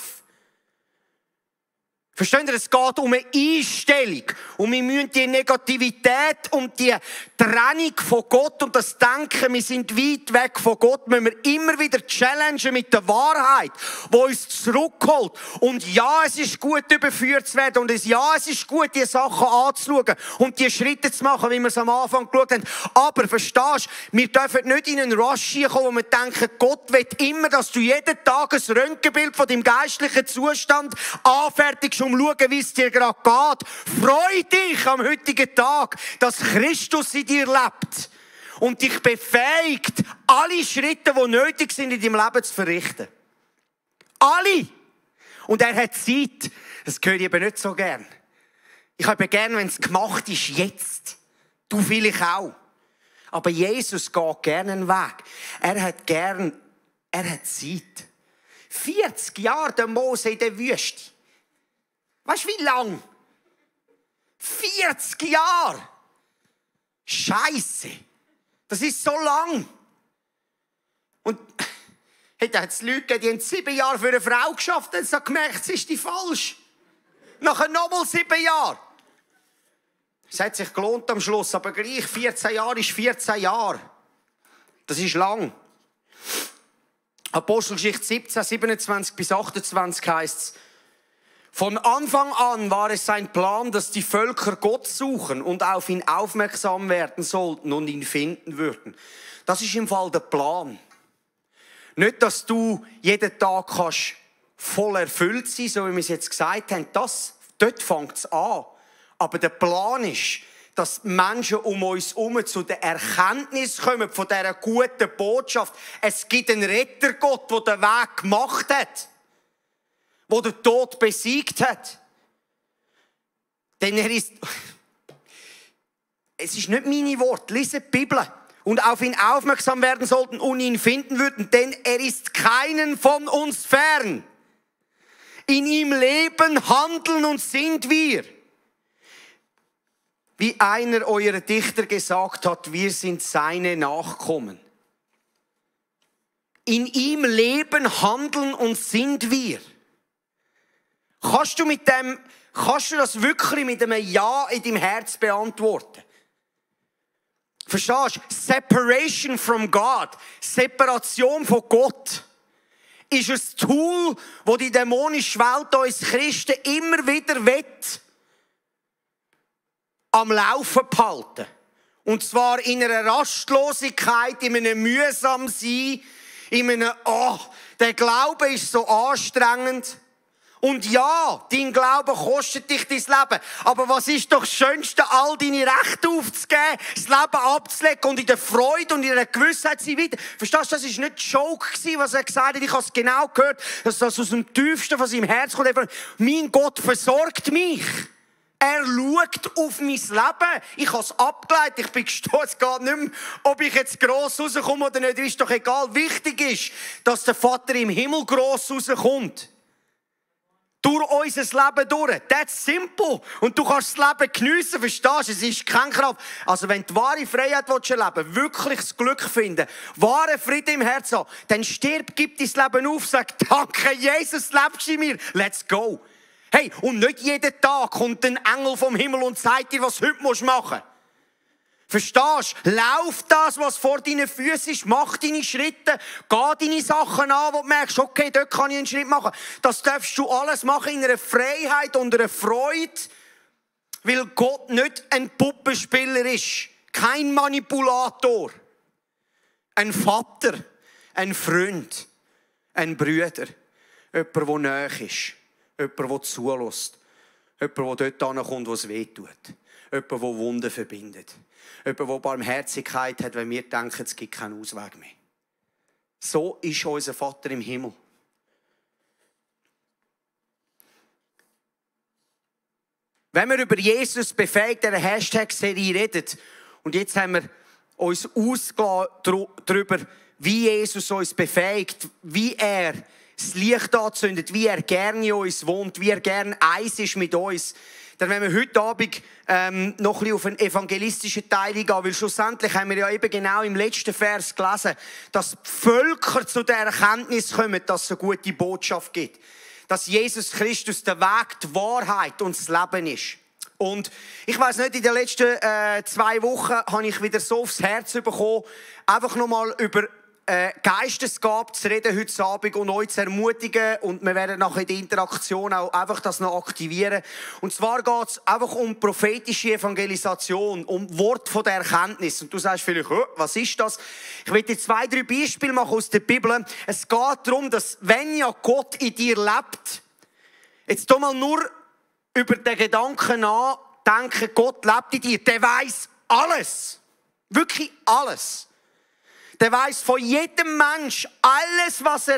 S5: Versteht ihr? Es geht um eine Einstellung. Und wir müssen die Negativität und die Trennung von Gott und das Denken, wir sind weit weg von Gott, müssen wir immer wieder challengen mit der Wahrheit, die uns zurückholt. Und ja, es ist gut, überführt zu werden. Und ja, es ist gut, die Sachen anzuschauen und die Schritte zu machen, wie wir es am Anfang geschaut haben. Aber, verstehst du, wir dürfen nicht in einen Rush kommen, wo wir denken, Gott will immer, dass du jeden Tag ein Röntgenbild von deinem geistlichen Zustand anfertigst, um zu schauen, wie es dir gerade geht. Freu dich am heutigen Tag, dass Christus in dir lebt und dich befähigt, alle Schritte, die nötig sind, in deinem Leben zu verrichten. Alle! Und er hat Zeit. Das höre ich eben nicht so gern. Ich habe gern, wenn es gemacht ist, jetzt. Du vielleicht auch. Aber Jesus geht gerne einen Weg. Er hat Zeit. 40 Jahre der Mose in der Wüste. Weißt du, wie lang? 40 Jahre! Scheisse! Das ist so lang! Und da hat es Leute gegeben, die haben 7 Jahre für eine Frau geschafft, und haben gemerkt, es ist die falsch. Nachher nochmal 7 Jahre. Es hat sich gelohnt am Schluss, aber gleich 14 Jahre ist 14 Jahre. Das ist lang. Apostelgeschichte 17, 27 bis 28 heisst es: Von Anfang an war es sein Plan, dass die Völker Gott suchen und auf ihn aufmerksam werden sollten und ihn finden würden. Das ist im Fall der Plan. Nicht, dass du jeden Tag kannst voll erfüllt sein, so wie wir es jetzt gesagt haben. Dort fängt es an. Aber der Plan ist, dass die Menschen um uns herum zu der Erkenntnis kommen von dieser guten Botschaft. Es gibt einen Rettergott, der den Weg gemacht hat, der den Tod besiegt hat. Denn es ist nicht meine Worte, lese die Bibel. Und auf ihn aufmerksam werden sollten und ihn finden würden, denn er ist keinen von uns fern. In ihm leben, handeln und sind wir. Wie einer eurer Dichter gesagt hat, wir sind seine Nachkommen. In ihm leben, handeln und sind wir. Kannst du das wirklich mit einem Ja in deinem Herz beantworten? Verstehst du? Separation from God, Separation von Gott, ist ein Tool, das die dämonische Welt uns Christen immer wieder am Laufen behalten. Und zwar in einer Rastlosigkeit, in einem mühsam Sein, in einem, der Glaube ist so anstrengend. Und ja, dein Glaube kostet dich dein Leben. Aber was ist doch das Schönste, all deine Rechte aufzugeben, das Leben abzulegen und in der Freude und in der Gewissheit zu sein weiter. Verstehst du, das war nicht ein Joke, was er gesagt hat. Ich habe es genau gehört, dass das aus dem Tiefsten von seinem Herz kommt. Mein Gott versorgt mich. Er schaut auf mein Leben. Ich habe es abgeleitet. Ich bin gestanden. Es geht nicht mehr, ob ich jetzt gross rauskomme oder nicht. Ist doch egal. Wichtig ist, dass der Vater im Himmel gross rauskommt. Durch unser Leben durch. That's simple. Und du kannst das Leben geniessen, verstehst du? Es ist kein Kraft. Also wenn du wahre Freiheit erleben willst, wirklich das Glück finden, wahre Frieden im Herzen haben, dann stirb, gib dein Leben auf, sag, danke Jesus, lebst in mir. Let's go. Hey, und nicht jeden Tag kommt ein Engel vom Himmel und sagt dir, was du heute machen musst. Verstehst du? Lauf das, was vor deinen Füßen ist. Mach deine Schritte. Geh deine Sachen an, wo du merkst, okay, dort kann ich einen Schritt machen. Das darfst du alles machen in einer Freiheit und einer Freude, weil Gott nicht ein Puppenspieler ist. Kein Manipulator. Ein Vater, ein Freund, ein Bruder. Jemand, der nahe ist. Jemand, der zulässt. Jemand, der dort hinkommt, wo es weh tut. Jemand, der Wunden verbindet. Jemand, der Barmherzigkeit hat, wenn wir denken, es gibt keinen Ausweg mehr. So ist unser Vater im Himmel. Wenn wir über Jesus befähigt, der Hashtag-Serie redet, und jetzt haben wir uns ausgelassen darüber, wie Jesus uns befähigt, wie er das Licht anzündet, wie er gerne in uns wohnt, wie er gerne eins ist mit uns. Dann wenn wir heute Abend noch ein bisschen auf einen evangelistischen Teil eingehen, weil schlussendlich haben wir ja eben genau im letzten Vers gelesen, dass die Völker zu der Erkenntnis kommen, dass es eine gute Botschaft gibt. Dass Jesus Christus der Weg, die Wahrheit und das Leben ist. Und ich weiss nicht, in den letzten 2 Wochen habe ich wieder so aufs Herz bekommen, einfach nochmal über Geistesgabe zu reden heute Abend und euch zu ermutigen. Und wir werden nachher in der Interaktion auch einfach das noch aktivieren. Und zwar geht es einfach um prophetische Evangelisation, um Wort von der Erkenntnis. Und du sagst vielleicht, was ist das? Ich will dir 2, 3 Beispiele machen aus der Bibel. Es geht darum, dass wenn ja Gott in dir lebt, jetzt tu mal nur über den Gedanken nachdenken, Gott lebt in dir, der weiss alles. Wirklich alles. Der weiss von jedem Mensch alles, was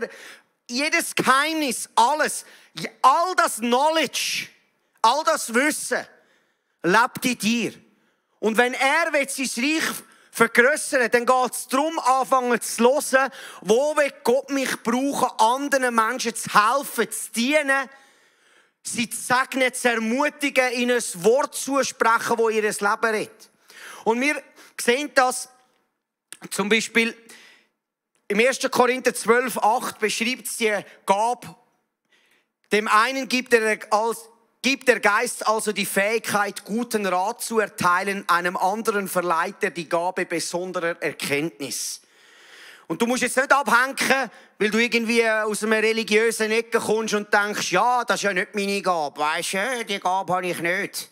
S5: jedes Geheimnis, alles, all das Knowledge, all das Wissen lebt in dir. Und wenn er sein Reich vergrössern, dann geht es darum, anfangen zu hören, wo will Gott mich brauchen, anderen Menschen zu helfen, zu dienen, sie zu segnen, zu ermutigen, ihnen ein Wort zusprechen, das ihr Leben rettet. Und wir sehen das zum Beispiel im 1. Korinther 12,8 beschreibt es die Gabe. Dem einen gibt der Geist also die Fähigkeit, guten Rat zu erteilen, einem anderen verleiht er die Gabe besonderer Erkenntnis. Und du musst jetzt nicht abhängen, weil du irgendwie aus einer religiösen Ecke kommst und denkst, ja, das ist ja nicht meine Gabe. Weisst du, die Gabe habe ich nicht.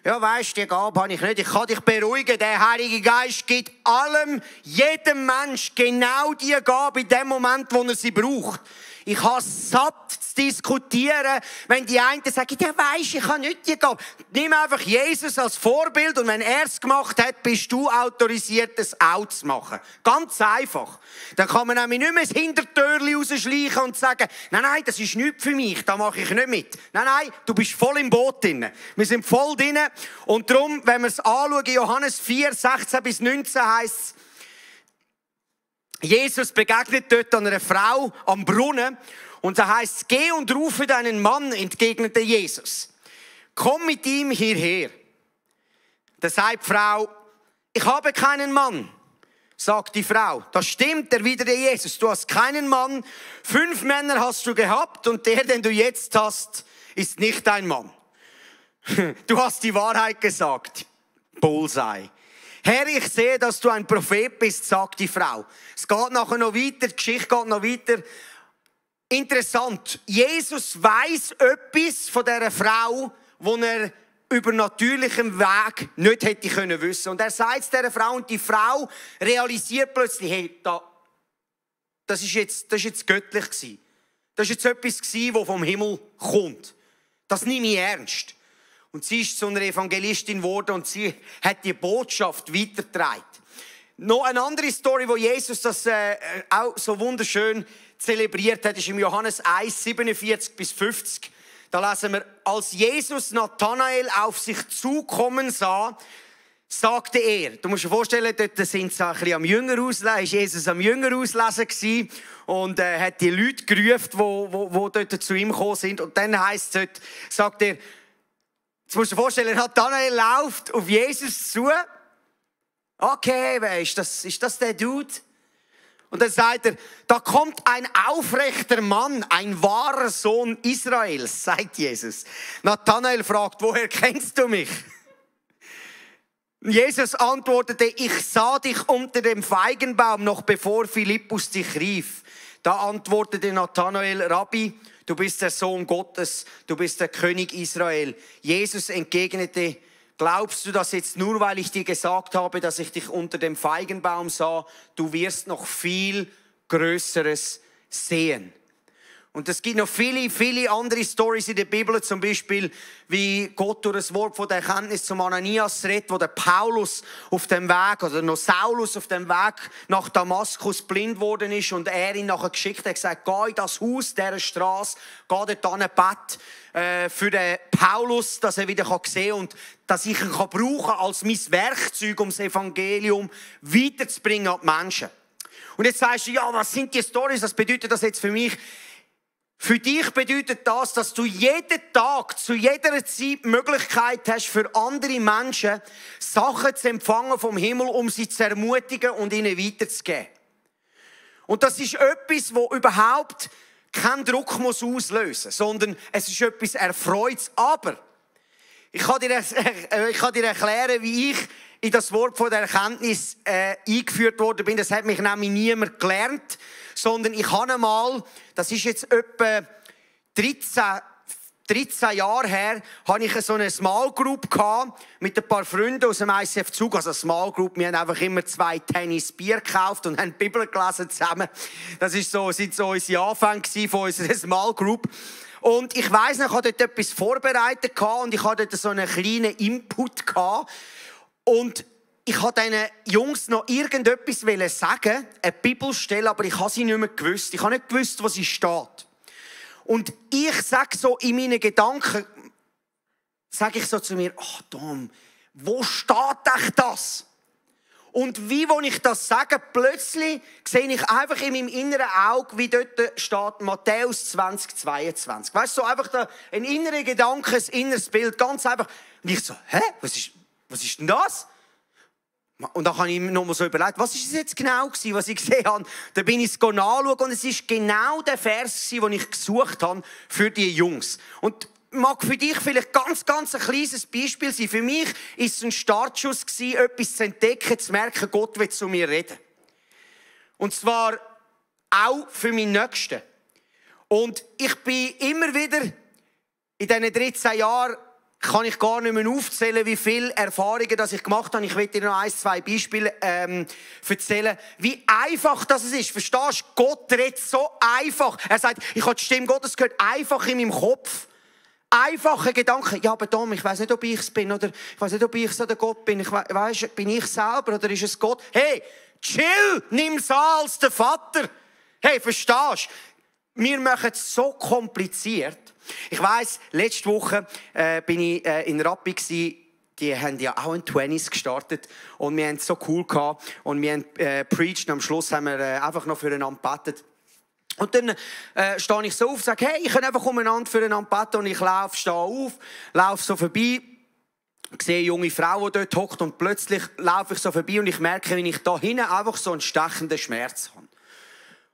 S5: Ja, weisst, die Gabe habe ich nicht. Ich kann dich beruhigen. Der Heilige Geist gibt jedem Mensch genau die Gabe in dem Moment, wo er sie braucht. Ich habe satt zu diskutieren, wenn die einen sagen, ja weisst, ich habe nicht die Gabe. Nimm einfach Jesus als Vorbild und wenn er es gemacht hat, bist du autorisiert, es auch zu machen. Ganz einfach. Dann kann man nämlich nicht mehr das Hintertürchen rausschleichen und sagen, nein, das ist nichts für mich, da mache ich nicht mit. Nein, du bist voll im Boot drin. Wir sind voll drin und darum, wenn wir es anschauen, Johannes 4, 16 bis 19 heisst es, Jesus begegnet dort einer Frau am Brunnen und da heißt: Geh und rufe deinen Mann, entgegnete Jesus. Komm mit ihm hierher. Da sagt die Frau: Ich habe keinen Mann. Sagt die Frau: Das stimmt, erwiderte Jesus. Du hast keinen Mann. 5 Männer hast du gehabt und der, den du jetzt hast, ist nicht dein Mann. Du hast die Wahrheit gesagt. Bullseye. Herr, ich sehe, dass du ein Prophet bist, sagt die Frau. Es geht nachher noch weiter, die Geschichte geht noch weiter. Interessant, Jesus weiss etwas von dieser Frau, das er über natürlichem Weg nicht hätte können wissen. Und er sagt es dieser Frau und die Frau realisiert plötzlich, hey, das ist jetzt göttlich gewesen. Das ist jetzt etwas gewesen, das vom Himmel kommt. Das nehme ich ernst. Und sie ist zu einer Evangelistin geworden und sie hat die Botschaft weitergetragen. Noch eine andere Story, wo Jesus das auch so wunderschön zelebriert hat, ist im Johannes 1, 47 bis 50. Da lesen wir: Als Jesus Nathanael auf sich zukommen sah, sagte er, du musst dir vorstellen, dort sind sie ein bisschen am Jünger auslesen, ist Jesus am Jünger auslesen gewesen und hat die Leute gerufen, die dort zu ihm gekommen sind. Und dann heisst es dort, sagt er, jetzt musst du dir vorstellen, Nathanael läuft auf Jesus zu. Okay, wer ist das? Ist das der Dude? Und dann sagt er, da kommt ein aufrechter Mann, ein wahrer Sohn Israels, sagt Jesus. Nathanael fragt, woher kennst du mich? Jesus antwortete, ich sah dich unter dem Feigenbaum, noch bevor Philippus dich rief. Da antwortete Nathanael, Rabbi, du bist der Sohn Gottes, du bist der König Israel. Jesus entgegnete, glaubst du das jetzt nur, weil ich dir gesagt habe, dass ich dich unter dem Feigenbaum sah? Du wirst noch viel Größeres sehen. Und es gibt noch viele, viele andere Storys in der Bibel, zum Beispiel, wie Gott durch das Wort von der Erkenntnis zum Ananias redet, wo der Paulus auf dem Weg, oder noch Saulus auf dem Weg nach Damaskus blind worden ist und er ihn nachher geschickt hat, gesagt, geh in das Haus dieser Straße, geh dort an ein Bett für den Paulus, dass er wieder sehen kann und dass ich ihn brauchen kann als mein Werkzeug, um das Evangelium weiterzubringen an die Menschen. Und jetzt sagst du, ja, was sind die Storys? Was bedeutet das jetzt für mich? Für dich bedeutet das, dass du jeden Tag, zu jeder Zeit die Möglichkeit hast, für andere Menschen Sachen zu empfangen vom Himmel, um sie zu ermutigen und ihnen weiterzugeben. Und das ist etwas, das überhaupt keinen Druck auslösen muss, sondern es ist etwas Erfreuliches. Aber ich kann dir erklären, wie ich in das Wort von der Erkenntnis eingeführt worden bin. Das hat mich nämlich niemand gelernt, sondern ich habe einmal, das ist jetzt etwa 13 Jahre her, habe ich so eine Small Group gehabt, mit ein paar Freunden aus dem ICF Zug. Also Small Group, wir haben einfach immer 2 Tennis Bier gekauft und haben die Bibel gelesen zusammen. Das sind so unsere Anfänge von unserer Small Group. Und ich weiss noch, ich hatte dort etwas vorbereitet und ich hatte dort so einen kleinen Input gehabt. Und ich wollte diesen Jungs noch irgendetwas sagen, eine Bibelstelle, aber ich habe sie nicht mehr gewusst. Ich habe nicht gewusst, wo sie steht. Und ich sage so in meinen Gedanken, sage ich so zu mir, ach Tom, wo steht echt das? Und wie, wo ich das sage, plötzlich sehe ich einfach in meinem inneren Auge, wie dort steht Matthäus 20,22. Weißt du, so einfach da ein innerer Gedanke, ein inneres Bild, ganz einfach. Und ich so, hä? Was ist denn das? Und dann habe ich mir noch mal so überlegt, was ist es jetzt genau gewesen, was ich gesehen habe? Dann bin ich es nachschauen und es ist genau der Vers gewesen, den ich gesucht habe für die Jungs. Und mag für dich vielleicht ganz ein kleines Beispiel sein. Für mich ist es ein Startschuss gewesen, etwas zu entdecken, zu merken, Gott will zu mir reden. Und zwar auch für meinen Nächsten. Und ich bin immer wieder in diesen 13 Jahren, kann ich gar nicht mehr aufzählen, wie viele Erfahrungen das ich gemacht habe. Ich will dir noch 1-2 Beispiele erzählen, wie einfach das ist. Verstehst du? Gott redet so einfach. Er sagt, ich habe die Stimme Gottes gehört, einfach in meinem Kopf. Einfache Gedanken. Ja, aber Tom, ich weiss nicht, ob ich es bin, oder ich weiss nicht, ob ich so der Gott bin. Bin ich selber, oder ist es Gott? Hey, chill, nimm es an als der Vater. Hey, verstehst du? Wir machen es so kompliziert. Ich weiss, letzte Woche bin ich in Rappi gsi. Die haben ja auch in 20s gestartet und wir haben es so cool gehabt und wir haben preached und am Schluss haben wir einfach noch füreinander gebetet. Und dann stehe ich so auf und sage, hey, ich kann einfach umeinander füreinander beten und ich stehe auf, laufe so vorbei, sehe eine junge Frau, die dort hockt und plötzlich laufe ich so vorbei und ich merke, wie ich da hinten einfach so einen stechenden Schmerz habe.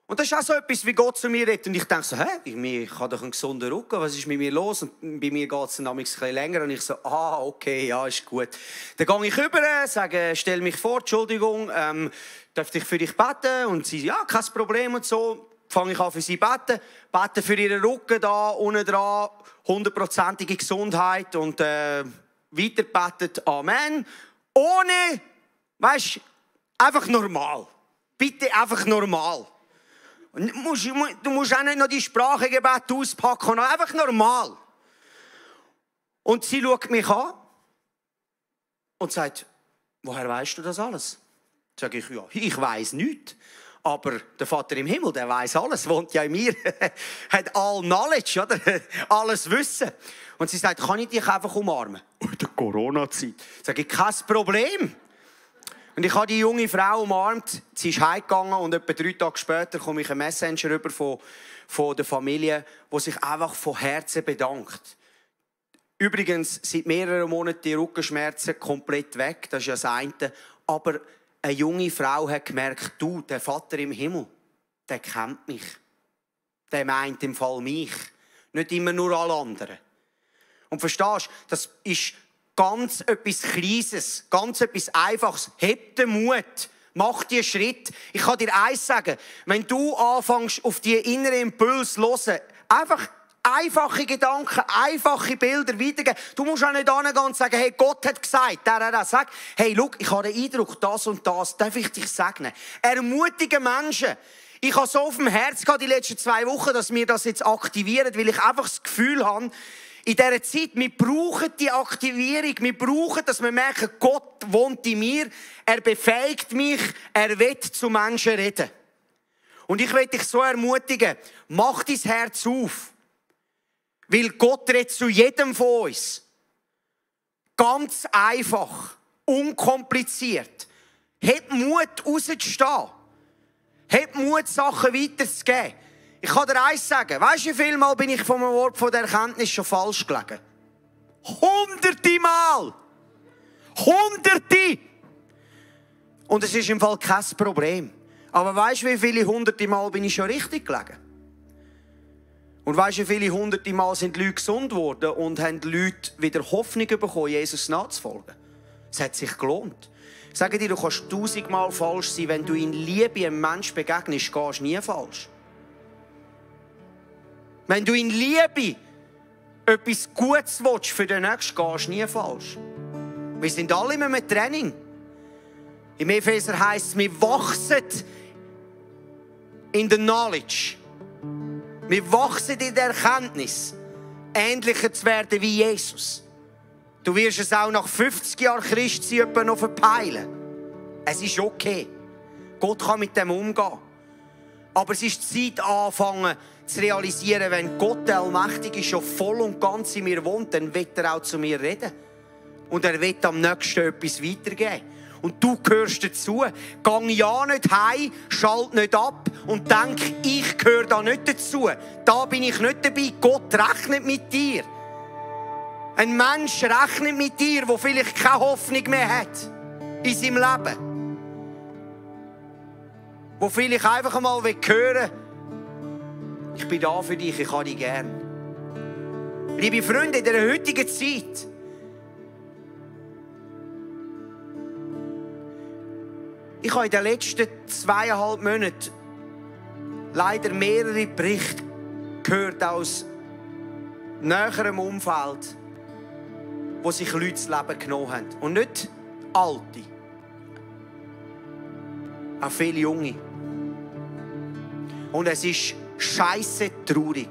S5: Und das ist auch so etwas, wie Gott zu mir redet. Und ich denke so, ich habe doch einen gesunden Rücken, was ist mit mir los? Und bei mir geht es dann ein bisschen länger. Und ich so, okay, ja, ist gut. Dann gehe ich rüber, sage, stell mich vor, Entschuldigung, darf ich für dich beten? Und sie, ja, kein Problem und so. Fange ich an für sie beten für ihren Rücken da, unten dran, 100%ige Gesundheit und weiter betet, Amen. Ohne, weißt, einfach normal. Bitte einfach normal. Du musst auch nicht noch die Sprachengebet auspacken, einfach normal. Und sie schaut mich an und sagt, woher weißt du das alles? Sage ich, ja, ich weiss nichts. Aber der Vater im Himmel, der weiss alles, wohnt ja in mir, hat all Knowledge, oder? Alles Wissen. Und sie sagt, kann ich dich einfach umarmen? In der Corona-Zeit. Sage ich, kein Problem. Und ich habe die junge Frau umarmt, sie ist heimgegangen und etwa 3 Tage später komme ich einen Messenger rüber von der Familie, die sich einfach von Herzen bedankt. Übrigens, seit mehreren Monaten die Rückenschmerzen komplett weg, das ist ja das eine. Aber eine junge Frau hat gemerkt, du, der Vater im Himmel, der kennt mich. Der meint im Fall mich, nicht immer nur alle anderen. Und verstehst du, das ist ganz etwas Kleines, ganz etwas Einfaches. Hab den Mut, mach diesen Schritt. Ich kann dir eins sagen, wenn du anfängst, auf die inneren Impulse zu hören, einfach einfache Gedanken, einfache Bilder weitergeben. Du musst auch nicht hingehen und sagen, hey, Gott hat gesagt, sag, hey, schau, ich habe den Eindruck, das und das, darf ich dich segnen. Ermutige Menschen Ich habe so auf dem Herz gehabt, die letzten 2 Wochen, dass wir das jetzt aktivieren, weil ich einfach das Gefühl habe, in dieser Zeit, wir brauchen die Aktivierung, wir brauchen, dass wir merken, Gott wohnt in mir, er befähigt mich, er will zu Menschen reden. Und ich will dich so ermutigen, mach dein Herz auf, weil Gott redet zu jedem von uns. Ganz einfach, unkompliziert. Hab Mut, rauszustehen. Hab Mut, Sachen weiterzugeben. Ich kann dir eins sagen. Weißt du, wie viel Mal bin ich von einem Wort von der Erkenntnis schon falsch gelegen? 100 Mal! 100! Und es ist im Fall kein Problem. Aber weißt du, wie viele 100 Mal bin ich schon richtig gelegen? Und weißt du, wie viele 100 Mal sind Leute gesund geworden und haben Leute wieder Hoffnung bekommen, Jesus nachzufolgen? Es hat sich gelohnt. Ich sage dir, du kannst 1000 Mal falsch sein, wenn du in Liebe einem Menschen begegnest, gehst du nie falsch. Wenn du in Liebe etwas Gutes willst für den Nächsten, gehst du nie falsch. Wir sind alle in einem Training. Im Epheser heisst es, wir wachsen in der Knowledge. Wir wachsen in der Erkenntnis, ähnlicher zu werden wie Jesus. Du wirst es auch nach 50 Jahren Christsein noch verpeilen. Es ist okay. Gott kann mit dem umgehen. Aber es ist Zeit, anfangen zu realisieren, wenn Gott der Allmächtige schon voll und ganz in mir wohnt, dann wird er auch zu mir reden. Und er wird am nächsten etwas weitergeben. Und du gehörst dazu. Gang ja nicht heim, schalt nicht ab und denk, ich gehöre da nicht dazu. Da bin ich nicht dabei. Gott rechnet mit dir. Ein Mensch rechnet mit dir, der vielleicht keine Hoffnung mehr hat in seinem Leben. Der vielleicht einfach einmal hören will, ich bin da für dich, ich habe dich gern. Liebe Freunde, in der heutigen Zeit ich habe in den letzten 2,5 Monaten leider mehrere Berichte gehört aus näherem Umfeld, wo sich Leute das Leben genommen haben. Und nicht Alte. Auch viele Junge. Und es ist scheisse traurig.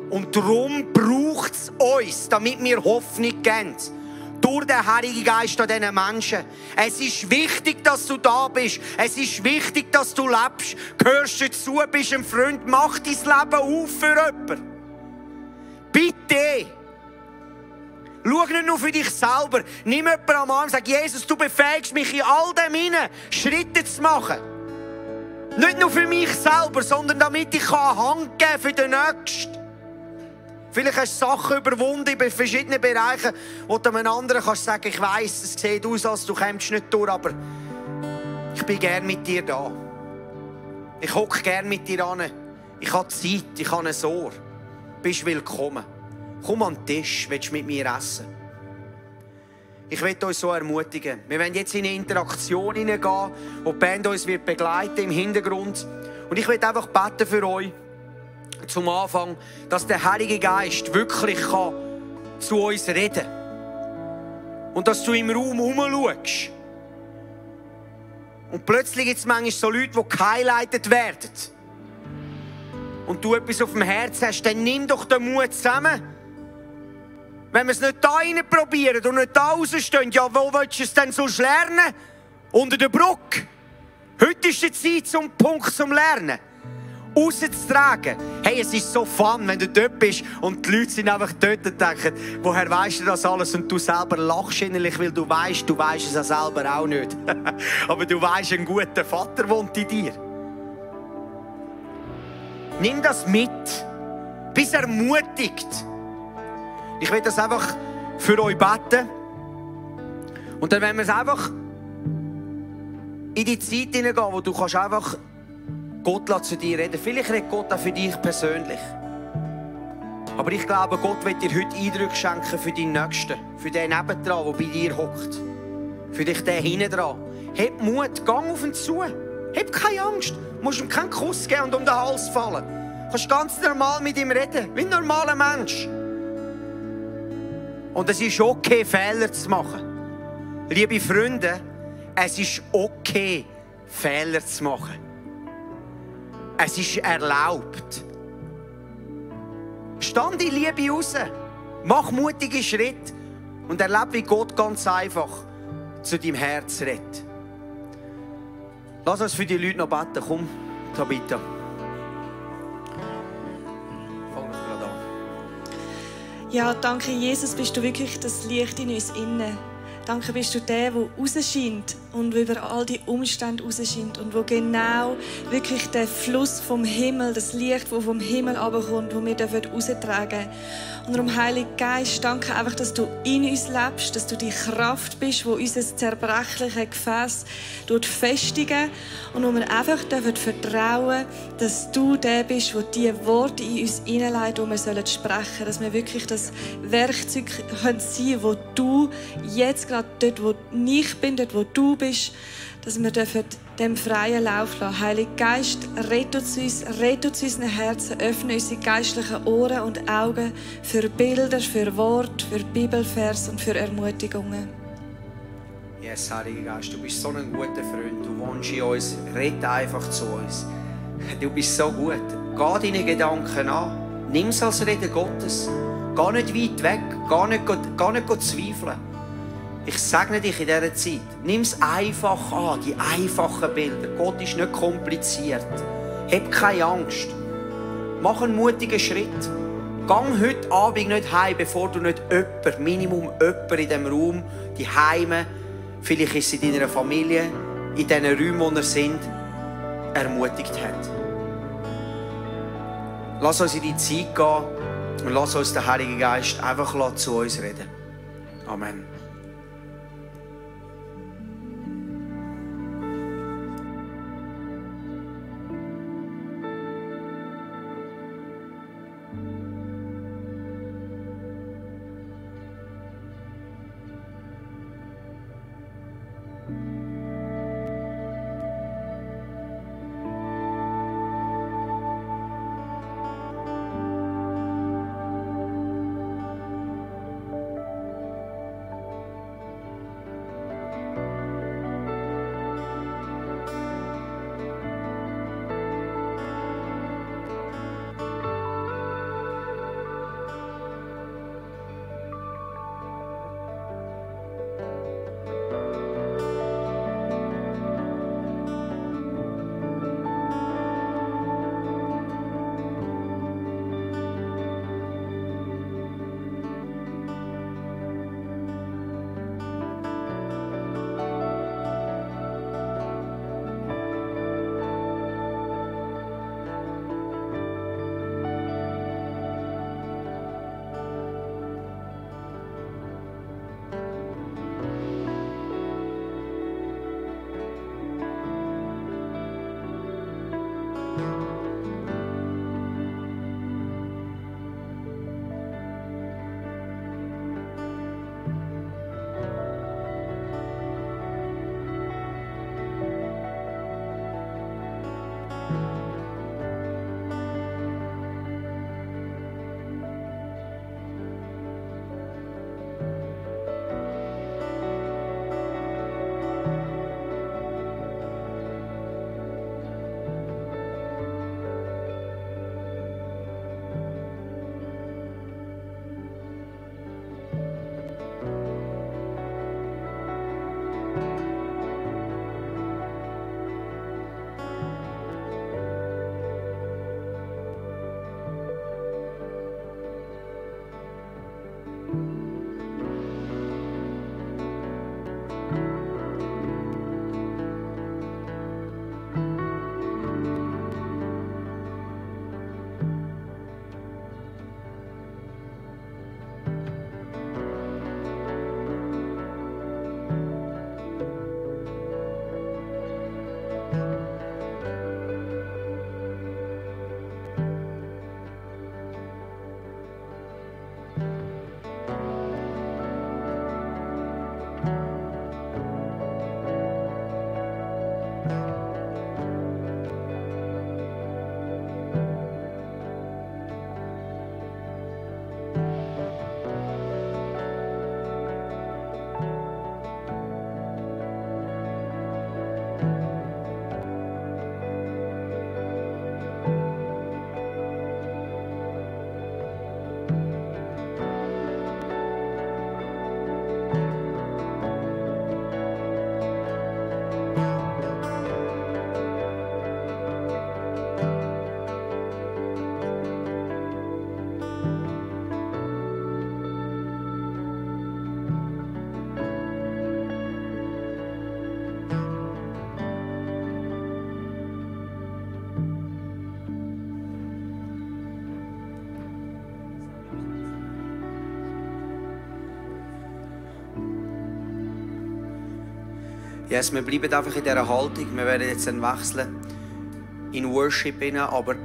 S5: Und darum braucht es uns, damit wir Hoffnung geben. Durch den Heiligen Geist an diesen Menschen. Es ist wichtig, dass du da bist. Es ist wichtig, dass du lebst. Gehörst dazu, bist ein Freund. Mach dein Leben auf für jemanden. Bitte. Schau nicht nur für dich selber. Nimm jemanden am Arm und sag, Jesus, du befähigst mich in all dem hinein, Schritte zu machen. Nicht nur für mich selber, sondern damit ich eine Hand geben kann für den Nächsten. Vielleicht hast du Sachen überwunden in verschiedenen Bereichen, wo du einem anderen kannst sagen, ich weiss, es sieht aus, als du kommst nicht durch, aber ich bin gerne mit dir da. Ich hocke gerne mit dir an. Ich habe Zeit, ich habe eine Sorge. Du bist willkommen. Komm an den Tisch, willst du mit mir essen? Ich möchte uns so ermutigen. Wir werden jetzt in eine Interaktion hineingehen, wo die Band uns wird begleiten im Hintergrund. Und ich möchte einfach beten für euch, zum Anfang, dass der Heilige Geist wirklich zu uns reden kann. Und dass du im Raum herumschaust. Und plötzlich gibt es manchmal so Leute, die gehighlightet werden. Und du etwas auf dem Herzen hast, dann nimm doch den Mut zusammen. Wenn wir es nicht da rein probieren und nicht da rausstehen, ja, wo willst du es denn sonst lernen? Unter der Brücke. Heute ist die Zeit zum Punkt zum Lernen. Rauszutragen. Hey, es ist so fun, wenn du dort bist und die Leute sind einfach dort und denken, woher weisst du das alles? Und du selber lachst innerlich, weil du weisst es ja selber auch nicht. Aber du weisst, ein guter Vater wohnt in dir. Nimm das mit. Bist ermutigt. Ich will das einfach für euch beten. Und dann werden wir es einfach in die Zeit hineingehen, wo du kannst einfach Gott zu dir reden. Vielleicht redet Gott auch für dich persönlich. Aber ich glaube, Gott wird dir heute Eindrücke schenken für deinen Nächsten. Für den nebendran, der bei dir hockt. Für dich den hinten dran. Hab Mut, geh auf ihn zu. Hab keine Angst. Du musst ihm keinen Kuss geben und um den Hals fallen. Du kannst ganz normal mit ihm reden, wie ein normaler Mensch. Und es ist okay, Fehler zu machen. Liebe Freunde, es ist okay, Fehler zu machen. Es ist erlaubt. Stand in Liebe raus. Mach mutige Schritte und erlebe, wie Gott ganz einfach zu deinem Herz redet. Lass uns für die Leute noch beten. Komm, Tabitha. Fang uns gerade an.
S3: Ja, danke Jesus, bist du wirklich das Licht in uns innen. Danke bist du der, der rausscheint und über all die Umstände rausscheint und wo genau wirklich der Fluss vom Himmel, das Licht, das vom Himmel runterkommt, das wir raustragen dürfen. Und darum, Heiliger Geist, danke einfach, dass du in uns lebst, dass du die Kraft bist, die unser zerbrechliches Gefäß festigen und wo wir einfach vertrauen dürfen, dass du der bist, der die Worte in uns hineinlegt, die wir sprechen sollen. Dass wir wirklich das Werkzeug sein können, wo du jetzt gerade dort, wo ich bin, dort, wo du bist, dass wir dem freien Lauf lassen. Heiliger Geist, rette zu unseren Herzen, öffne unsere geistlichen Ohren und Augen für Bilder, für Worte, für Bibelvers und für Ermutigungen.
S5: Yes, Heiliger Geist, du bist so ein guter Freund. Du wohnst in uns, rette einfach zu uns. Du bist so gut. Geh deine Gedanken an. Nimm es als Rede Gottes. Geh nicht weit weg. Geh nicht zweifeln. Ich segne dich in dieser Zeit. Nimm es einfach an, die einfachen Bilder. Gott ist nicht kompliziert. Hab keine Angst. Mach einen mutigen Schritt. Gang heute Abend nicht heim, bevor du nicht Minimum jemand in diesem Raum, die Heime, vielleicht ist es in deiner Familie, in diesen Räumen, wo wir sind, ermutigt hat. Lass uns in die Zeit gehen und lass uns den Heiligen Geist einfach zu uns reden. Amen. Yes, wir bleiben einfach in dieser Haltung. Wir werden jetzt dann wechseln in Worship hinein, aber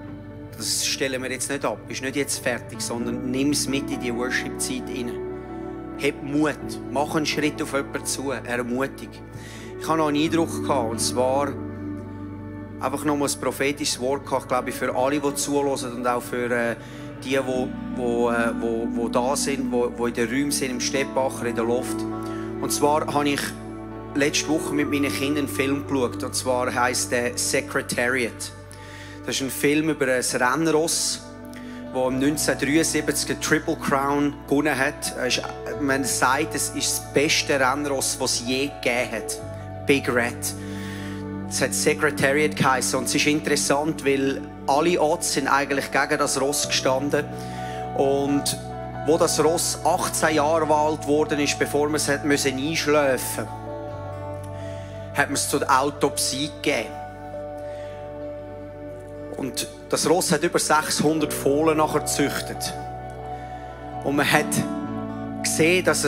S5: das stellen wir jetzt nicht ab. Ist nicht jetzt fertig, sondern nimm es mit in die Worship-Zeit hinein. Hab Mut, mach einen Schritt auf jemanden zu, ermutig. Ich hatte noch einen Eindruck gehabt, und zwar einfach noch mal ein prophetisches Wort gehabt, glaube ich, für alle, die zuhören und auch für die da sind, die in den Räumen sind, im Stettbacher, in der Luft. Und zwar habe ich letzte Woche mit meinen Kindern einen Film geschaut, und zwar heisst der Secretariat. Das ist ein Film über ein Rennross, das 1973 den Triple Crown gewonnen hat. Man sagt, es ist das beste Rennross, das es je gegeben hat. Big Red. Es hat Secretariat geheißen, und es ist interessant, weil alle Odds sind eigentlich gegen das Ross gestanden. Und wo das Ross 18 Jahre alt geworden ist, bevor man es einschläfen musste, hat man es zur Autopsie gegeben. Und das Ross hat über 600 Fohlen nachher gezüchtet. Und man hat gesehen, dass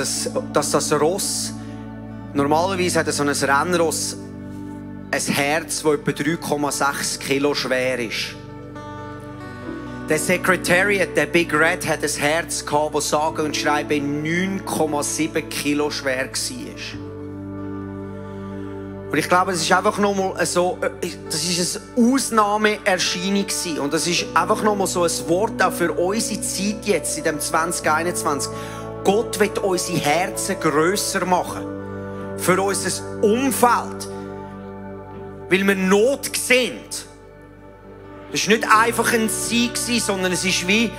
S5: das Ross, normalerweise hat so ein Rennross ein Herz, das etwa 3,6 Kilo schwer ist. Der Secretariat, der Big Red, hat ein Herz gehabt, das sage und schreibe 9,7 Kilo schwer war. Und ich glaube, es ist einfach nochmal so, das ist eine Ausnahmeerscheinung gewesen. Und das ist einfach nochmal so ein Wort auch für unsere Zeit jetzt, in dem 2021. Gott will unsere Herzen grösser machen. Für unser Umfeld. Weil wir Not sehen. Das war nicht einfach ein Sieg, sondern es ist wie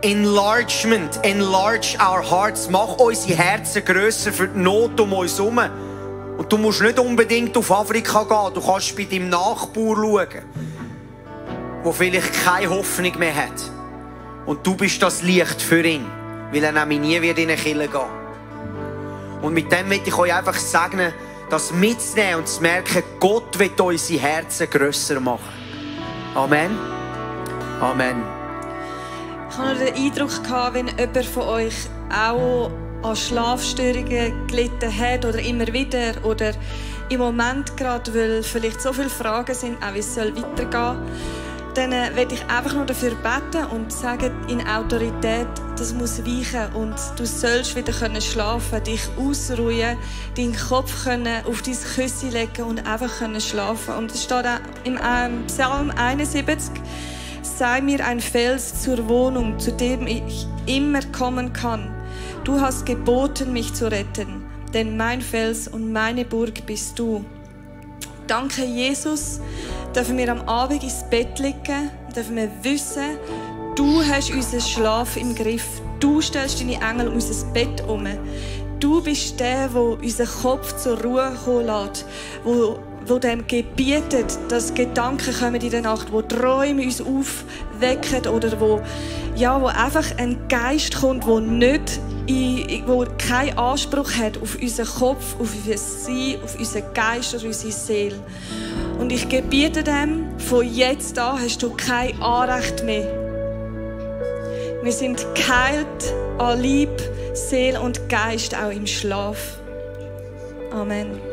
S5: Enlargement. Enlarge our hearts. Mach unsere Herzen grösser für die Not um uns herum. Und du musst nicht unbedingt auf Afrika gehen. Du kannst bei deinem Nachbar schauen, der vielleicht keine Hoffnung mehr hat. Und du bist das Licht für ihn, weil er nämlich nie wieder in eine Kirche gehen. Und mit dem möchte ich euch einfach segnen, das mitzunehmen und zu merken, Gott will unsere Herzen grösser machen. Amen. Amen.
S3: Ich hatte noch den Eindruck, wenn jemand von euch auch an Schlafstörungen gelitten hat oder immer wieder oder im Moment gerade, weil vielleicht so viele Fragen sind, auch wie es weitergehen soll, dann werde ich einfach nur dafür beten und sagen in Autorität, das muss weichen und du sollst wieder schlafen, dich ausruhen, deinen Kopf auf dein Küsschen legen und einfach schlafen. Und es steht auch im Psalm 71, sei mir ein Fels zur Wohnung, zu dem ich immer kommen kann. Du hast geboten, mich zu retten, denn mein Fels und meine Burg bist du. Danke, Jesus, dürfen wir am Abend ins Bett liegen, dürfen wir wissen, du hast unseren Schlaf im Griff. Du stellst deine Engel um unser Bett herum. Du bist der, der unseren Kopf zur Ruhe kommen lässt, wo dem gebietet, dass Gedanken kommen in der Nacht, wo Träume uns aufwecken oder wo einfach ein Geist kommt, wo keinen Anspruch hat auf unseren Kopf, auf unser Sein, auf unseren Geist oder unsere Seele. Und ich gebiete dem, von jetzt an hast du kein Anrecht mehr. Wir sind geheilt an Leib, Seele und Geist, auch im Schlaf. Amen.